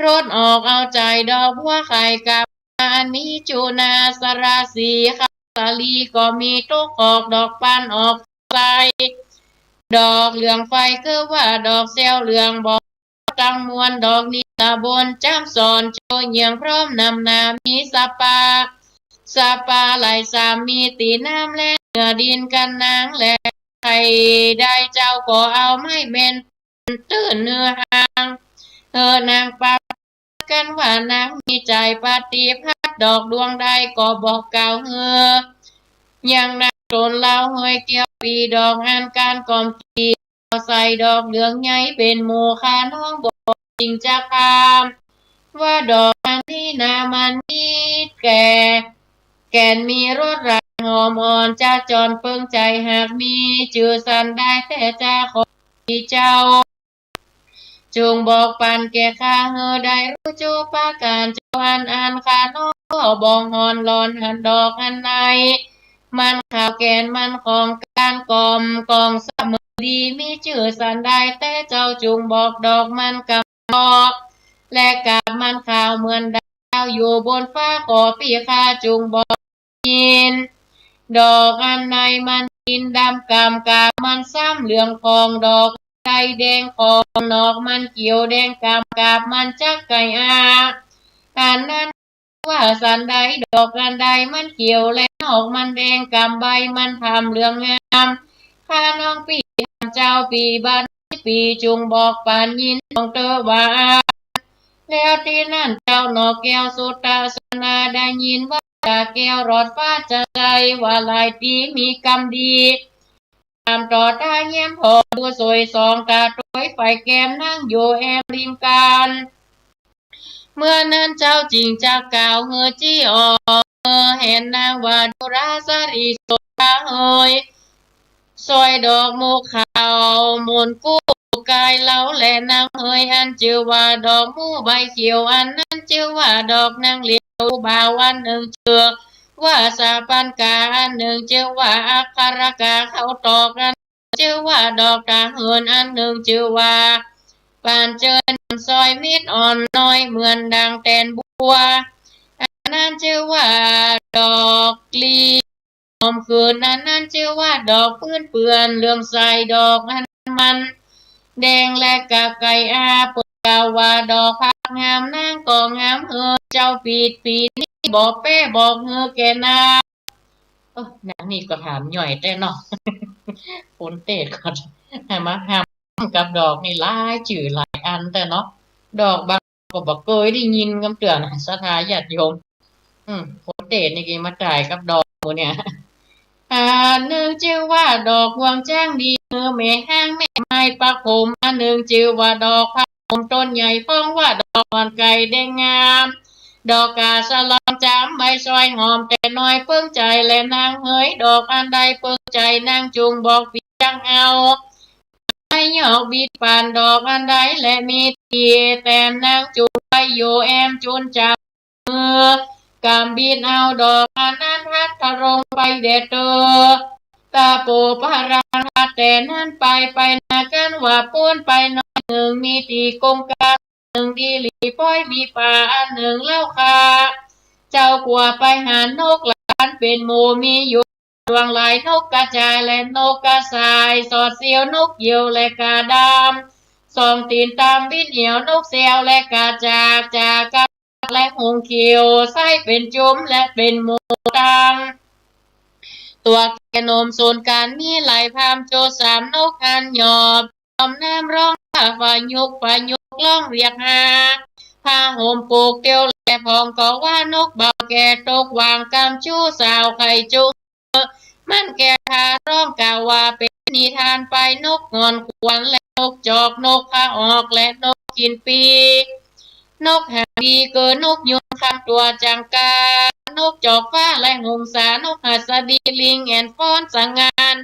รสออกเอาใจ๋ ดอกบัวไข่กาบ อันมีจุนาสราสี ข้าวสาลีก็มีทุกขอก ดอกปันออกใส ดอกเหลืองไฟคือว่าดอกแซวเหลือง บอกตังมวล ดอกนี้ตะบนจ้ำสอน โจเยียงพร้อมนำหน้า มีสัปปะ สัปปะหลายสาม มีตี้น้ำและเหนือดิน กันนางแล ใครได้เจ้าก็เอาไม้แม่นตื้นเนื้อหาง เออนางปา กันว่านางมีใจ๋ปฏิภัท ดอกดวงใดก็บอกกล่าวเฮอ ยังนางตนเล่าเฮยเกี่ยวปี ดอกอันการกล่อมกี ใส่ดอกเหลืองใหญ่เป๋นหมู่ ข้าน้องบอกจึงจะกล่าว ว่าดอกอันนี้นามันมีแก่ แก่นมีรสหวานหอมอ่อน จะจอนเปิงใจ๋ หากมีจื้อสันใดแต๊จะขอปีเจ้า จุ่งบอกปันแก่ข้า หื้อได้ฮู้จุประก๋าน จุอันอันข้าน้องก็บ่ห่อนหลอน หันดอกอันไหนมันขาว แก่นมันของการกล่อมกล่องเสมอดี มีจื้อสันใดแต๊เจ้า จุ่งบอกดอกมันกำบอก และกาบมันขาวเหมือนดาว อยู่บนฟ้า ขอปี้ข้าจุ่งบอก ยิน ดอกอันในมันกินดำกำ กาบมันซ้ำเหลืองผ่อง ดอกในแดงผ่อง นอกมันเขียวแดงกำ กาบมันจักไก่อา อันนั้นว่าสันใด ดอกอันใดมันเขียวและนอกมันแดงกำ ใบมันทำเหลืองงาม ข้าน้องปี้ถามเจ้า ปี้บัดนี้ปี้จุ่งบอกปันยินของเตอว่า แล้วตี้นั้นเจ้านกแก้วสุตตาสนา ได้ยินว่าตาแก้วหลอดฟ้าจะใส ว่าหลายตี้มีกำดี ตามต่อตาเยี่ยมผ่อง ดูสวยสองตาตวย ไฟแก้มนางอยู่แอมริมกาน เมื่อนั้นเจ้าจึงจะกล่าวหื้อจี้ออก เมื่อเห็นนางว่า ดูราสรีโสภาเฮย สวยดอกหมู่ขาวมนกู้กายเล้า และนางเฮยอันจื้อว่าดอกหมู่ใบเขียว อันนั้นจื้อว่าดอกนางเหลียว บ่าวอันหนึ่งจื้อว่าสาปันกา อันหนึ่งจื้อว่าอัครกา เขาตอก อันจื้อว่าดอกตาเหิน อันหนึ่งจื้อว่าปานเจิญ สวยมิตรอ่อนน้อยเหมือนดังแตนบัว อันนั้นจื้อว่าดอกลี หอมเขิน อันนั้นจื้อว่าดอกปื้นเปื้อนเหลืองใส ดอกอันมันแดงและกาบไก่อา เปิ้นกล่าวว่าดอกผักงาม นางก็งามเฮย เจ้าปี้ ปี้นี้บอกแป้บอกหื้อแก่นาง เออ นางนี่ก็ถามหย่อยแต๊เนาะ คนเตศก็หื้อมาห้ามกับดอกนี่หลายจื้อหลายอันแต๊เนาะ ดอกบางก็บ่เกยได้ยินกำเตื้อนะ ศรัทธาญาติโยม อืม คนเตศนี่ก็มาต๋ายกับดอกหมู่เนี่ย อันหนึ่งจื้อว่าดอกงวงช้างดี หื้อแม่ฮ้างแม่ไม้ประโคม อันหนึ่งจื้อว่าดอกพะโคมต้นใหญ่ ฮ้องว่าดอกอ่อนไก่แดงงาม ดอกกาสะหล่อนจามใบสวยหอมแต่น้อย เปิ้งใจ๋แลนางเฮย ดอกอันใดเปิ้งใจ๋นางจุ่งบอกปี้จักเอา ยอกบิดปันดอกอันใด และมีตี้แต้มนางจุ่มไว้อยู่แอมจุนจ๋ำ มือกำบิดเอาดอกอันนั้น พัดทะลงไปแด่เต๊อะ ตะโปะปะรัง พัดแต่นั้นไป ไปนากั๋นว่าปู๊นไปหน้อยนึ่ง มีตี้ก้มกราบนึ่งดีหลี ป้อยมีป่าอันนึ่งเล่าค่ะ เจ้ากั๋วไปหันนกหลายอันเป๋นหมู่ มีอยู่หลวงหลาย นกกระจายและนกกระสาย สอดเสี้ยวนกเหยี่ยวและกาดำ สองตี๋นต๋ามบินเหี่ยวนกแซวและกาจาก จากกา และหงส์เขียว ไส้เป๋นจุมและเป๋นหมู่ตัง ตั๋วแก่หนุ่มสูนกั๋นมีหลาย พามโจรสามนกอันหยอบ จอมน้ำร้องว่า ฟายุก ฟายุก ร้องเรียกหา ผ้าห่มปูกเตียวแล พ่องก็ว่า นกเบาแก่ตกหว่าง กำชู้สาวใค่จุง มันแก่พาร้องกล่าวว่า เป๋นนิทานไป นกหง่อนขวัญและนกจอก นกพาออกและนกกิ๋นปี นกหางดีเก๋อนกยูงคำ ตั๋วจังกา นกจอกฟ้าและหงสา นกหัสดี ลิงแอ่นฟ้อนสง่าน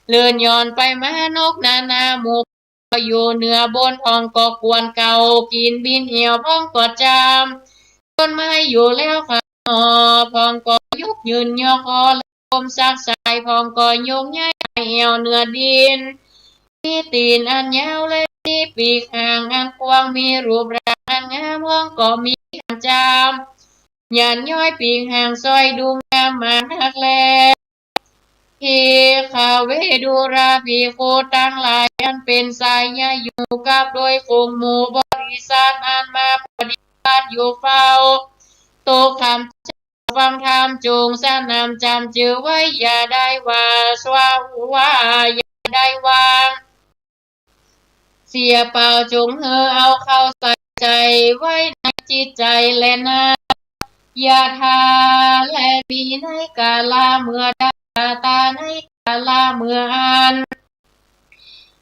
เลื่อนหย่อนไปมา นกนานาหมู่ อยู่เหนือบน พ่องก็กวนเก่า กิ๋นบินเหี่ยว พ่องก็จำ ต้นไม้อยู่แล้วค่ะหนอ พ่องก็ยกยืนยอคอ และก้มซักสาย พ่องก็ยกย้ายไต่แอ่วเหนือดิน มีตี๋นอันยาวและมีปีกหางอันกว้าง มีรูปร่างอันงาม พ่องก็มีหางจาม หยันย้อยปีกหางซ้อยดูงามมานักแล ภิกขเว ดูราภิกขุตังหลาย อันเป๋นสายญาติอยู่กับโดยฝูงหมู่บริษัท อันมาปฏิบัติอยู่เฝ้า ตกธรรม ฟังธรรม จงสนำจ๋ำจื้อไว้ อย่าได้ว่า สว่า อย่าได้วาง เสียเปล่า จงหื้อเอาเข้าใส่ใจ๋ไว้ในจิตใจ๋แลนา ยะถา และมีในกาละเมื่อใด ตะถา ในกาละเมื่ออั้น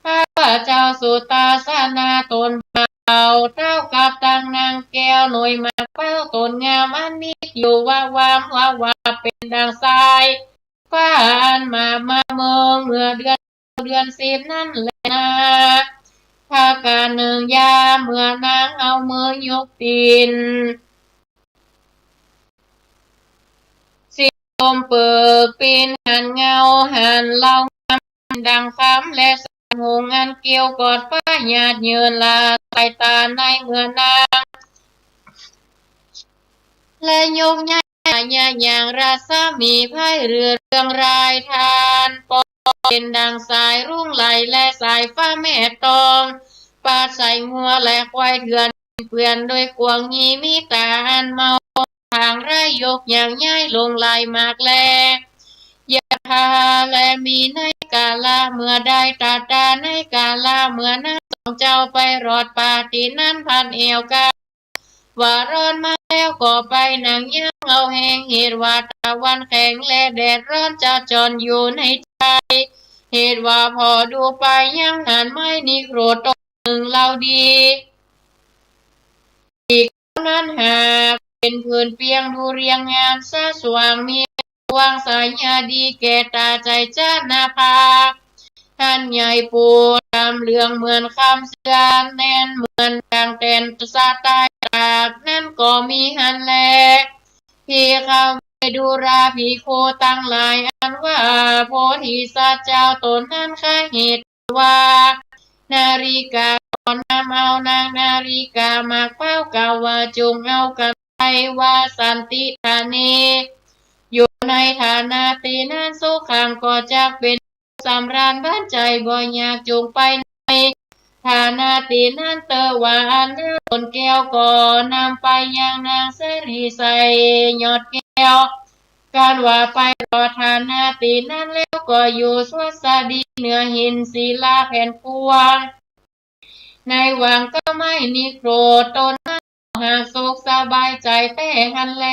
ข้าพเจ้าสุทัศนาตนบ่าวเต้ากับตังนางแก้ว หน่วยหมากเป๊าต้นงาม อันมีผิววะวามวะวาบเป๋นดั่งสายฟ้า อันมา มาเมืองเมื่อเดือน เดือนสิบนั้นแลนา ภาคการนึ่งยาม เมื่อนางเอามือยกตี๋น สิลมเปิกปิ๊น หันเงาหันเหล่างามดั่งคำ และสายหงส์อันเกลียวกอดฟ้า หยาดเหยินหลั่งไหลต๋าในเมื่อนาง และยกย้ายยะอย่างรัศมีไพร่เรืองรายทาน ปองเป๋นดั่งสายรุ้งไหล และสายฟ้าแม่ตอง ปาดใส่งัวและควายเถื่อน เปื้อนโดยกวาง มีต๋าอันเมา ทางร้ายยกอย่างย้ายหลงหลายมากแล ยะถา และมีในกาละเมื่อใด ตะถา ในกาละเมื่อนั้น สองเจ้าไปรอดป่าตี้นั้น พันแอ่วกา ว่าร้อนมาแล้วก็ไปนั่งยั้งเอาแฮง เหตุว่าตะวันแข็งและแดดร้อนจะจ่อนอยู่ในใจ๋ เหตุว่าผ่อดูไปยังหันไม้นิโครธต้นนึ่งเล่าดี อีกนั้นหากเป๋นผืนเปียงดูเรียงงามสะสว่าง มี วางสายญาดีแก่ต๋าใจ๋จานาภา หันใหญ่ปูดำเหลืองเหมือนคำ เสื้อแน่นเหมือนดั่งแตนสะตาย ตากนั้นก็มีหั้นแล ภิกขเว ดูราภิกขุตังหลาย อันว่าโพธิสัตว์เจ้าต๋นนั้น ข้าเหตุว่า นาริกา ก็นำเอานางนาริกาหมากเป๊ากล่าวว่า จงเอากั๋นไป วาสันติฐาเน อยู่ในฐานะตี้นั้น สุขัง ก็จักเป๋นสำราญบั้นใจ๋ บ่อยาก จงไปในฐานะตี้นั้นเต๊อะ ว่าอั้น นางต้นแก้วก็นำไปยังนางสะหลีใส่ยอดแก้ว กันว่าไปรอดฐานะตี้นั้นแล้ว ก็อยู่สวัสดีเหนือหินศิลาแผ่นกว้าง ในหว่างเก๊าไม้นิโครธต้นนั้น หากสุขสบายใจ๋แต๊หั้นแล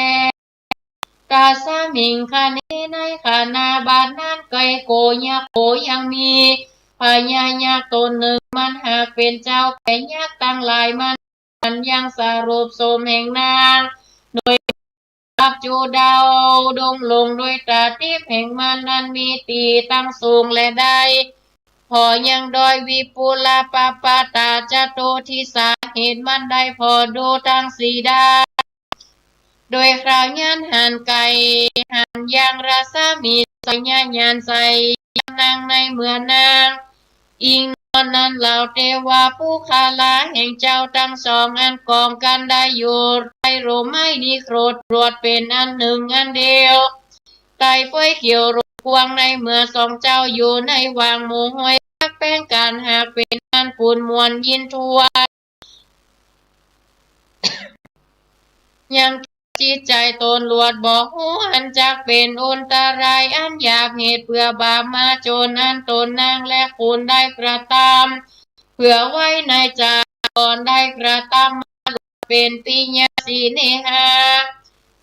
ตัสมิง คเน ในขณะบัดนั้น ไกโข ยักโข ยังมีพญายักษ์ต๋นนึ่ง มันหากเป๋นเจ้าแก่ยักษ์ตังหลาย มัน มันยังสรุปโสมแห่งนาง โดย อับจุดาวดงลงโดยต๋าติ๊บแห่งมันนั้น มีตี้ตั้งสูงและได้ ผ่อยังดอยวิปุลปปตาจตุทิศา เหตุมันได้ผ่อดูตังสี่ด้าน โดยคราวยั้นหันไกล หันยังรัศมีไสยญาณใส ยังนางในเมื่อนาง อิงนอนนั้นเหล่าเตวปุคคลา แห่งเจ้าตังสองอันกองกันได้อยู่ ใต้ร่มไม้นิโครธ รวดเป๋นอันนึ่งอันเดียว ไต้เฟ้ยเขียวโรยกว้าง ในเมื่อสองเจ้าอยู่ในหว่างหมู่ห้วย จักแป๋งกั๋นหากเป๋นอันปูนม่วนยินทั่ว ยังจิตใจ๋ตนลวดบ่ฮู้ อันจักเป๋นอันตรายอันหยาบ เหตุเปื้อบาปมาจนอันตนนางและคนได้กระตำเปื้อไว้ในจา ก่อนได้กระตำมาลวดเป๋นปิยสีเนหา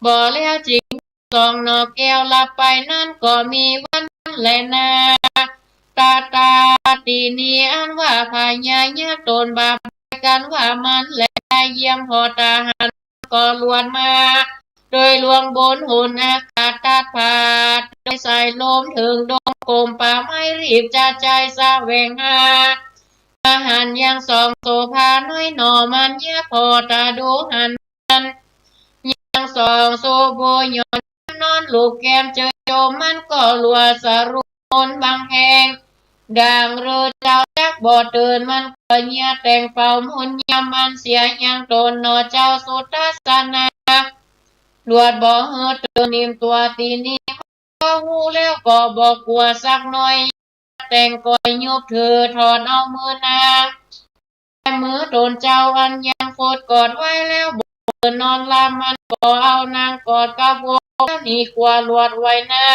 บ่แล้วจิ่งสองหน่อแก้วหลับไปนั้นก็มีวันนั้นแลนา ตาตา ตี้นี้อันว่าพญายักษ์ตนบาปกั๋นว่ามันแล ได้เยี่ยมผ่อตาหารก็ลวดมา โดยล่วงบนหนอากาศตัดผาด โดยสายลมเถิงดงกรมป่าไม้ รีบจะใจ๋แสวงหา อาหารยังสองโสภาน้อยหน่อมันเยียะ ผ่อตาดูหันมัน ยังสองโสโบยอนนอนลูบแก้มเจอโจม มันก็ลวดสรุปมนบางแห่ง ดังฤๅเจ้าจักบ่ตื่น มันก็เยียะแต่งเป่ามนยามมันเสีย ยังตนหน่อเจ้าสุทัศนา ลวดบ่หื้อตื่นนิ่มตั๋ว ตี้นี้ ก็ฮู้แล้วก็บ่กั๋วสักหน่อย แต่งก่อยยุบถือถอนเอามือนาง แต่มือตนเจ้าอันยังฟดกอดไว้แล้วบ่เปิดนอนหลับ มันก็เอานางกอดกระโปรง หนีกั๋วลวดไหวนา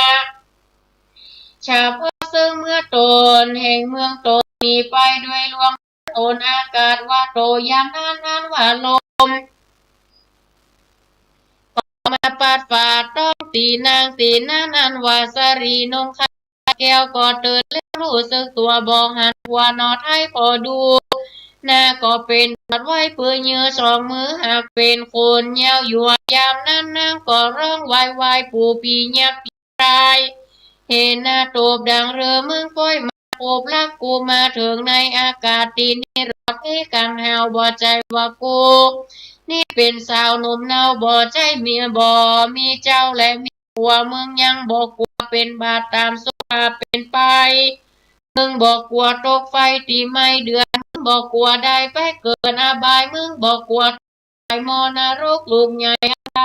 ชาเพื่อซึ่งเมื่อตนแห่งเมืองตนหนีไป โดยล่วงหนอากาศว่าโต ยามนั้นอันว่าลม มาปัดฝ่าต้องตี้นาง ตี้นั้นอันว่าสะหลีนงคาแก้วก็ตื่นแล้วฮู้สึกตั๋ว บ่หันกั๋วหน่อไท้ผ่อดู นาก็เป๋นบาดไว้ปือยื้อสองมือ หากเป๋นคนยาวหยวด ยามนั้นนางก็ฮ้องวายวาย ปู่ปียักษ์ปีร้าย เหนาโตบดังเรือ มึงป้อยมา ปบลักกูมาเถิงในอากาศตี้นี้ รอดเฮกั๋งหาว บ่ใจ้ว่ากูนี้เป๋นสาวหนุ่มเนา บ่ใจ้เมีย บ่มีเจ้าและมีผัว มึงยังบ่กั๋วเป๋นบาปต๋ามสุภาพเป๋นไป มึงบ่กั๋วตกไฟตี้ไหม้เดือด มึงบ่กั๋วได้ไปเกิดอบาย มึงบ่กั๋ว ตายหม้อนรกลูกใหญ่อันใด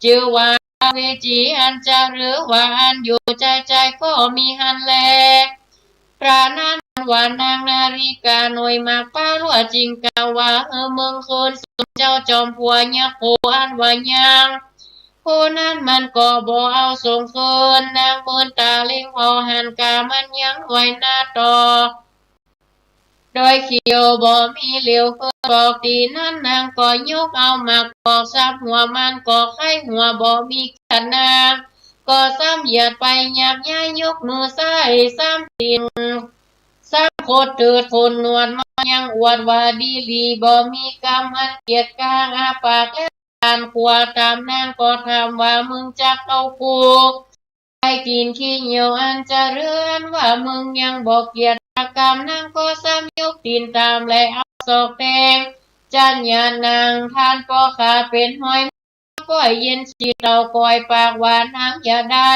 จื้อว่าอเวจี อันจะหื้อว่าอันอยู่ใจ้ๆ ก็มีหั้นแล ครานั้นอันว่านางนาริกาหน่วยหมากเป๊าลวดจึงกล่าวว่า หื้อมึงคืนสู่เจ้าจอมผัวยักษ์โขอันว่ายัง ผู้นั้นมันก็บ่เอาส่งคืน นางเมินต๋าเล็งผ่อหันก๋ามันยังไหวนาต่อ โดยเขียวบ่มีเหลียวเปิดบอก ตี้นั้นนางก็ยกเอาหมากปอกสับหัว มันก็ไข้หัวบ่มีเขี้ยน นางก็ซ้ำเหยียดไปหยาบย้าย ยกมือซ้ายซ้ำติ่ง ซ้ำขดเถิดขนหนวด มันยังอวดว่าดีหลี บ่มีกำอันเกียจคร้าน อาปากแล้ว อันกั๋วต๋ามนางก็ถามว่า มึงจักเอากูไปกิ๋นขี้เหนียวอันจะหื้อ อันว่ามึงยังบ่เกียจกำ นางก็ซ้ำยกตี๋นต๋ามและเอาศอกแตง จันหยาดหนัง ทานป้อขาเป๋นห้อย ป้อยเย็นสิเต้า ก้อยปากหวาน นางอย่าได้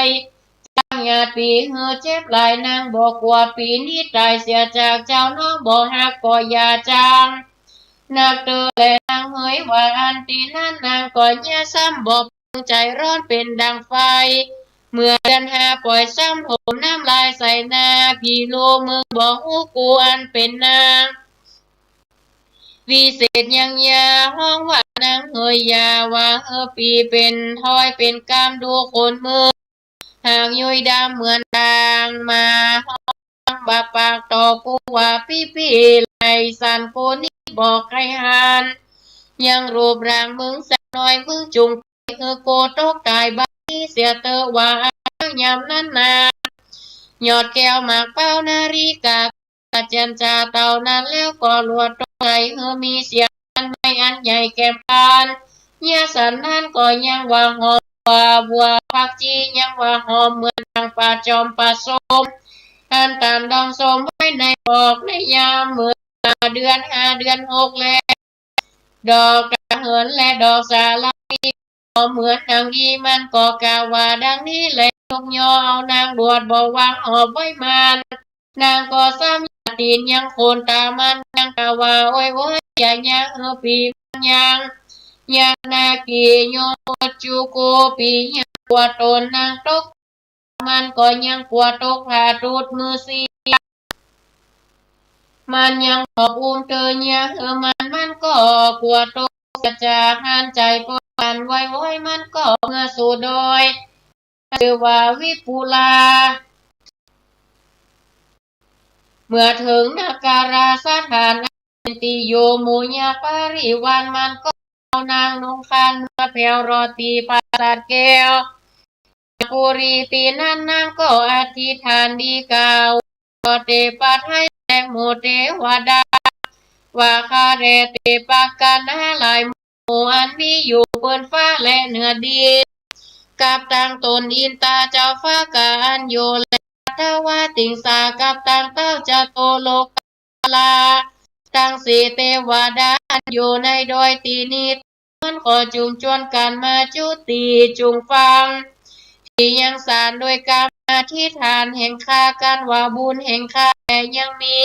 จักหยาดปี๋หื้อเจ็บหลาย นางบ่กั๋วปี๋นี้ต๋ายเสียจากเจ้า น้องบ่ฮักก็อย่าจั้ง นักเตื้อแลนางเหยว่าอั้น ตี้นั้นนางก็เยียะซ้ำบ่เปิง ใจ๋ฮ้อนเป๋นดังไฟ เหมือนเดือนห้า ป้อยซ้ำถมน้ำลายใส่หน้า ผีลูก มึงบ่ฮู้กูอันเป๋นนางวิเศษยังยา ฮ้องว่านางเหยอย่า ว่าหื้อปี๋เป๋นถ้อยเป๋นกำ ดูคนมึง หากยุยดำเหมือนด่าง มาฮ้องบาปากต่อกูว่า ปี้ปี้ ไหล่สั่น กูนี้บ่ใค่หัน ยังรูปร่างมึงสักหน่อย มึงจุ่งไปหื้อกูตกต๋ายบัดนี้เสียเต๊อะ ว่าอั้น ยามนั้นนา ยอดแก้วหมากเป๊านาริกา เจียรจาเต้านั้นแล้วก็ลวดตกใจ๋ หื้อมีเสียงอันไม้อันใหญ่แก่มกั๋น เยียะสันนั้นก็ยังว่าหอม ว่าบัวผักจียังว่าหอม เหมือนดังป่าจอมผสม อันต้านดองส้มไว้ในปอกในยามเมื่อเดือนห้าเดือนหกแล ดอกกระเหินและดอกสาลามี ก็เหมือนดังอี้ มันก็กล่าวว่าดังนี้แล ยกยอเอานางหลวดบ่วางหอบไว้มัน นางก็ซ้ำเหยียดตี๋นยังโคนต๋ามัน ยังกล่าวว่า โอ๊ย โอ๊ย อย่าหย่าหื้อปี้ มันยัง ยังนากิโยจุโก ปี้ยังกั๋วต๋น นางตก มันก็ยังกั๋วตกผ้าตุ๊ดมือเสีย มันยังบ่อุ้มเตอหย่าหื้อมัน มันก็กั๋วตกเสียจากหั้น ใจ๋ป้อปั่นไหวๆ มันก็เมือสู่ดอย จื้อว่าวิปุลา เมื่อเถิงนคราสถานอันเป๋นตี้อยู่หมู่ยักษ์ปริวาร มันก็เอานางนุ่งขานเมือแผวรอดตี้ปราสาทแก้วปุรี ตี้นั้นนางก็อธิษฐานดีกล่าว ก็เตปะไทยแลหมู่เตวดา ว่าข้าแลเตปะกัณหาหลายหมู่ อันมีอยู่เปิ้นฟ้าและเหนือดิน กับตังต๋นอินตาเจ้าฟ้ากาอันอยู่ และทวาติงสา กับตังเต้าจตุโลกปาลา ตังสี่เตวดาอันอยู่ในดอยตี้นี้ มันก็จุ่งจวนกั๋นมาจุติ จุ่งฟัง ตี้ยังสานด้วยกำอธิษฐานแห่งข้า กั๋นว่าบุญแห่งข้าแลยังมี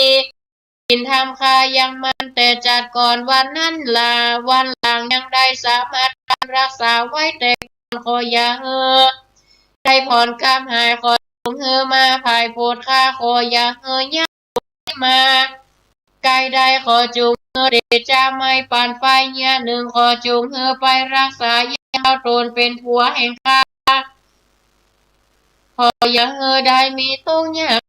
ศีลธรรมข้ายังมั่นแต่จัดก่อนวันนั้นลา วันหลังยังได้สมาทานรักษาไว้แต่ก่อน ขออย่าหื้อได้ผ่อนกำหาย ขอจุ่งหื้อมาภายโพธิข้า ขออย่าหื้อยัง มาไกลได้ ขอจุ่งหื้อเดชะไม้ปันไฟเยียะนึ่ง ขอจุ่งหื้อไปรักษายาวต๋นเป๋นผัวแห่งข้า ขออย่าหื้อได้มีตุ๊กข์ยาก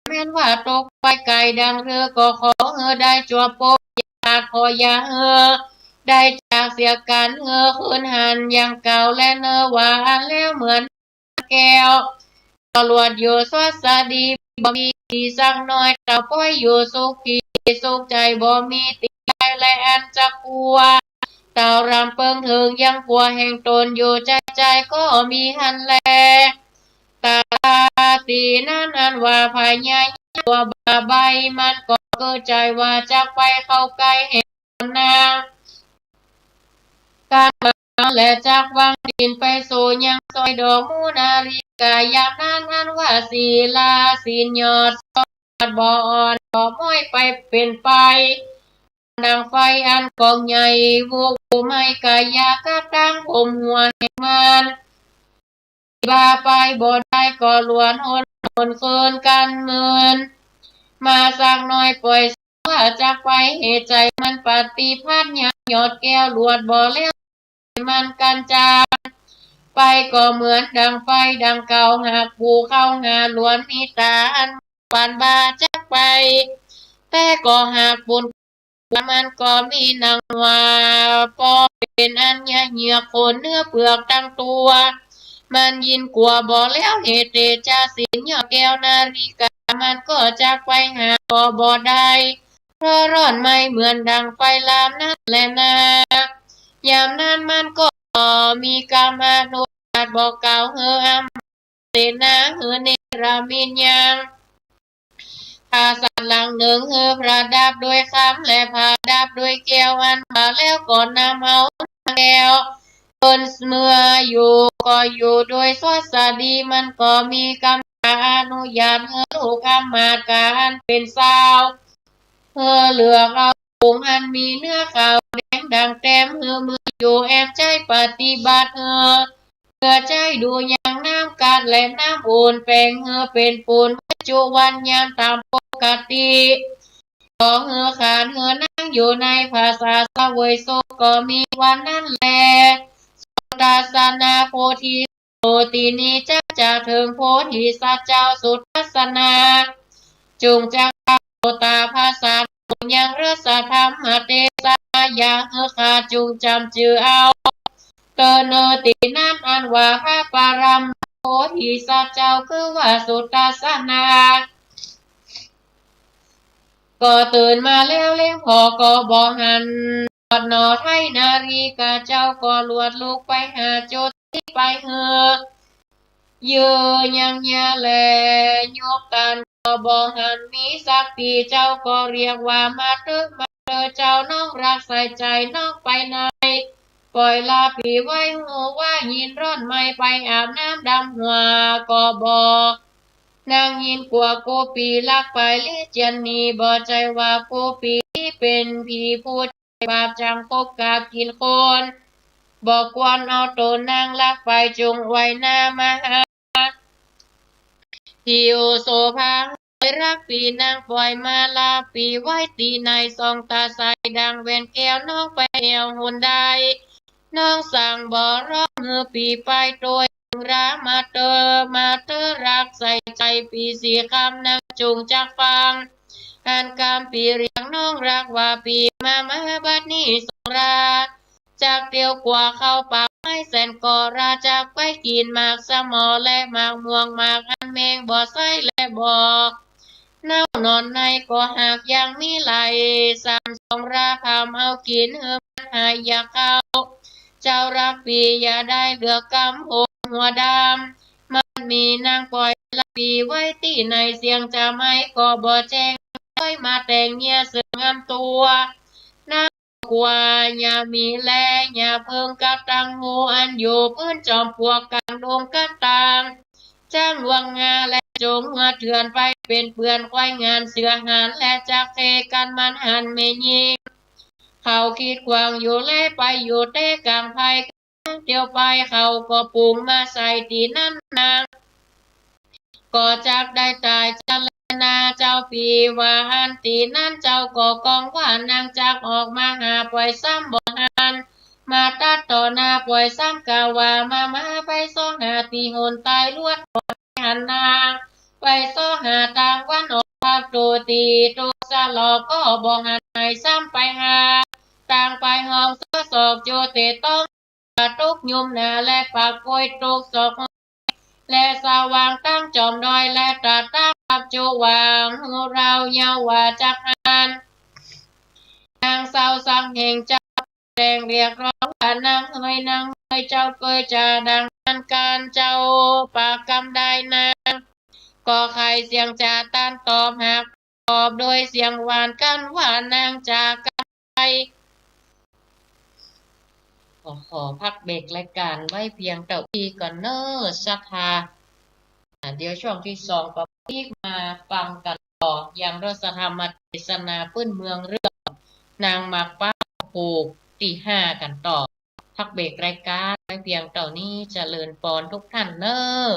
แม้นว่าตกไปไกลดังเธอ ก็ขอหื้อได้จัวปบยาด ขออย่าหื้อได้จากเสียกั๋น หื้อคืนหันอย่างเก่าแลเนอ ว่าอั้นแล้วเหมือน แก้ว ก็หลวดอยู่สวัสดี บ่มีตี้สักหน้อย เต้าป้อยอยู่สุขีสุขใจ๋ บ่มีตี้ใด และอันจักกั๋ว เต้ารำเปิงเถิงยังกั๋วแห่งต๋นอยู่ ใจ๋ๆ ก็มีหั้นแล ตาตี้นั้นอันว่าพญายักษ์กั๋วบาใบ้ มันก็เกอใจ๋ว่าจักไปเข้าใก้แห่งต๋นนาง กั๋นมาและจักวางตี๋นไปสู่ยังสร้อยดอกมูนาริกา ยามนั้นอันว่าศิลาศีลยอด สอดบ่อ่อนบ่ม้อยไปเป๋นไป ดั่งไฟอันกองใหญ่ วุบไหม้กายากับตังผมหัวแห่งมัน บ่าไปบ่ได้ก็หลวนหนหนเคินกั๋นเมิน มาสักหน้อยป่อยว่าจักไป เหตุใจ๋มันปฏิพัทย์ยังยอดแก้ว หลวดบ่แล้วมันกั๋นจาง ไปก็เหมือนดั่งไฟดั่งเก่า หากผู้เข้าหาหลวนมีต๋าอันปานบ่าจักไป แต่ก็หากบุญ มันก็มีหนังว่า ป้อเป๋นอันเยียะเหยือกขนเนื้อเปือกตังตั๋ว มันยินกั๋วบ่แล้วเหตุเตชะศีลยอดแก้วนาริกา มันก็จักไปหาก็บ่ได้ เพราะร้อนไหม้เหมือนดั่งไฟลามนั้นแลนา ยามนั้นมันก็มีกำอนุญาตบอกกล่าวหื้ออำ เสนาหื้อเนรมิตยังปราสาทหลังนึ่งหื้อประดับด้วยคำและประดับด้วยแก้ว อันว่าแล้วก็นำเอานางแก้วเปิ้นเมืออยู่ ก็อยู่โดยสวัสดี มันก็มีกำอนุญาตหื้อลูกอำมาตย์กาอันเป๋นสาว หื้อเลือกเอาผงอันมีเนื้อขาวแดงดั่งแต้มหื้อมืออยู่ แอมใจ๊ปฏิบัติหื้อ เปื้อใจ๊ดูยังน้ำกัดและน้ำอุ่น แป๋งหื้อเป๋นปูนบรรจุวันยามต๋ามปกติ ก็หื้อขานหื้อนางอยู่ในผสาเสวยสุข ก็มีวันนั้นแล สุทัสสนาโพธิ โตตินี้จักจะเถิงโพธิสัตว์เจ้าสุทัสสนา จุ่งจักโตตาภาษายังรัสธรรมเตสนา อย่าหื้อขาดจุ่งจ๋ำจือเอา เตอเนอตินั้นอันว่าพระปรมโพธิสัตว์เจ้าคือว่าสุทัสสนา ก็ตื่นมาแล้วเล็งผ่อก็บ่หัน หนอไทนาริกาเจ้าก็หลวดลุกไปหาจุติไปหื้อ เยือยังเยียะแลยกตาน ก็บ่หันมีสักตี้ เจ้าก็เรียกว่ามาเต๊อะ มาเต๊อะ เจ้าน้องรักใส่ใจ๋น้องไปไหน ปล่อยลาปี้ไว้ ฮู้ว่าหินร่อน ไม่ไปอาบน้ำดำหัวก็บ่ นางยินกั๋วกู้ปี้ลักไป หลีเจียนหนี บ่ใจ้ว่ากู้ปี้เป๋นผีผู้ใจ้บาป จั้งคบกาบกิ๋นคน บ่ควรเอาตั๋วนางลักไป จุ่งไหว้หน้ามาหา ตี้โอโสภา เฮยรักปี้นางปล่อยมา ลาปี้ไว้ตี้ไหน ส่องต๋าใส่ดั่งแว่นแก้ว น้องไปแอ่วหนใด น้องสั่งบ่ร้อง หื้อปี้ไปโตย รามาเต๊อะ มาเต๊อะ รักใส่ใจ๋ปี้ สี่กำนางจุ่งจักฟัง หันกำปี้เรียกน้องรักว่าปี้ มา มาบัดนี้ส่องรา จักเตียวกั๋วเข้าป่าไม้แสนกอรา จักไปกิ๋นหมากสะหมอและหมากม่วง หมากอันแมงบ่ไส้และบ่เน่า หน่อนในก็หากยังมีหลาย สามส่องรา พามเอากิ๋น หื้อมันหายอยากเข้า เจ้ารักปี้อย่าได้เหลือกำผมหัวดำ มันมีนางปล่อยลาปี้ไว้ตี้ไหน เสียงจะไม้ก็บ่แจ้ง ปล่อยมาแต่งเยียะเสื่องงามตั๋ว นางกั๋วอย่ามีแล อย่าเพิ่งกระตัง ฮู้อันอยู่ปื๊นจอมปลวก ก๋างดงก๋างตาง จ้างหลวงงาและโจ๋งหัวเถื่อน ไปเป๋นเปื้อนควายงานเสือหาน และจักเขกั๋นมันหันแม่ญิง เขาคิดขวางอยู่แล ไปอยู่เต๊ก๋างไพร่ เตียวไปเขาก็ปุงมาใส่ตี้นั้น นางก็จักได้ต๋าย จะแลนาเจ้าปี้ว่าอั้น ตี้นั้นเจ้าก็ก้องว่านางจักออกมาหา ปล่อยซ้ำบ่หัน มาตัดต่อหน้า ปล่อยซ้ำกล่าวว่า มา มา ไปซอหาตี้หนต๋ายลวด บ่หันนาง ไปซอหาตางวันออก ปากโตตี้ตกสะหลอก ก็บ่หัน หายซ้ำไปหาตางไป ห้องซอสอกโจเตต้อง ปากตกยุมหนาและปากโกยตกซอก และสว่างตั้งจอมดอย และตาตั้งปับจุว่าง ฮู้เฮาเยาว่าจักหัน นางเศร้าสังแห่งเจ้า แต่งเรียกร้องว่านางเฮย นางเฮย เจ้าเกยจาดังนั้น ก๋านเจ้าปากกำได้นาง ก็ไขเสียงจ๋าต้านตอบ หากตอบโดยเสียงหวาน กั๋นว่านางจากกำไป ขอ ขอพักเบรกรายการไว้เพียงเต้าอี้ก่อนเน่อศรัทธา อ่า เดี๋ยวช่วงตี้สองก็ปิ๊กมาฟังกั๋นต่อ ยังรสธรรมเทศนาปื๊นเมืองเรื่องนางหมากเป๊าผูกตี้ห้ากั๋นต่อ พักเบรกรายการไว้เพียงเต้านี้ เจริญปอนทุกท่านเน่อ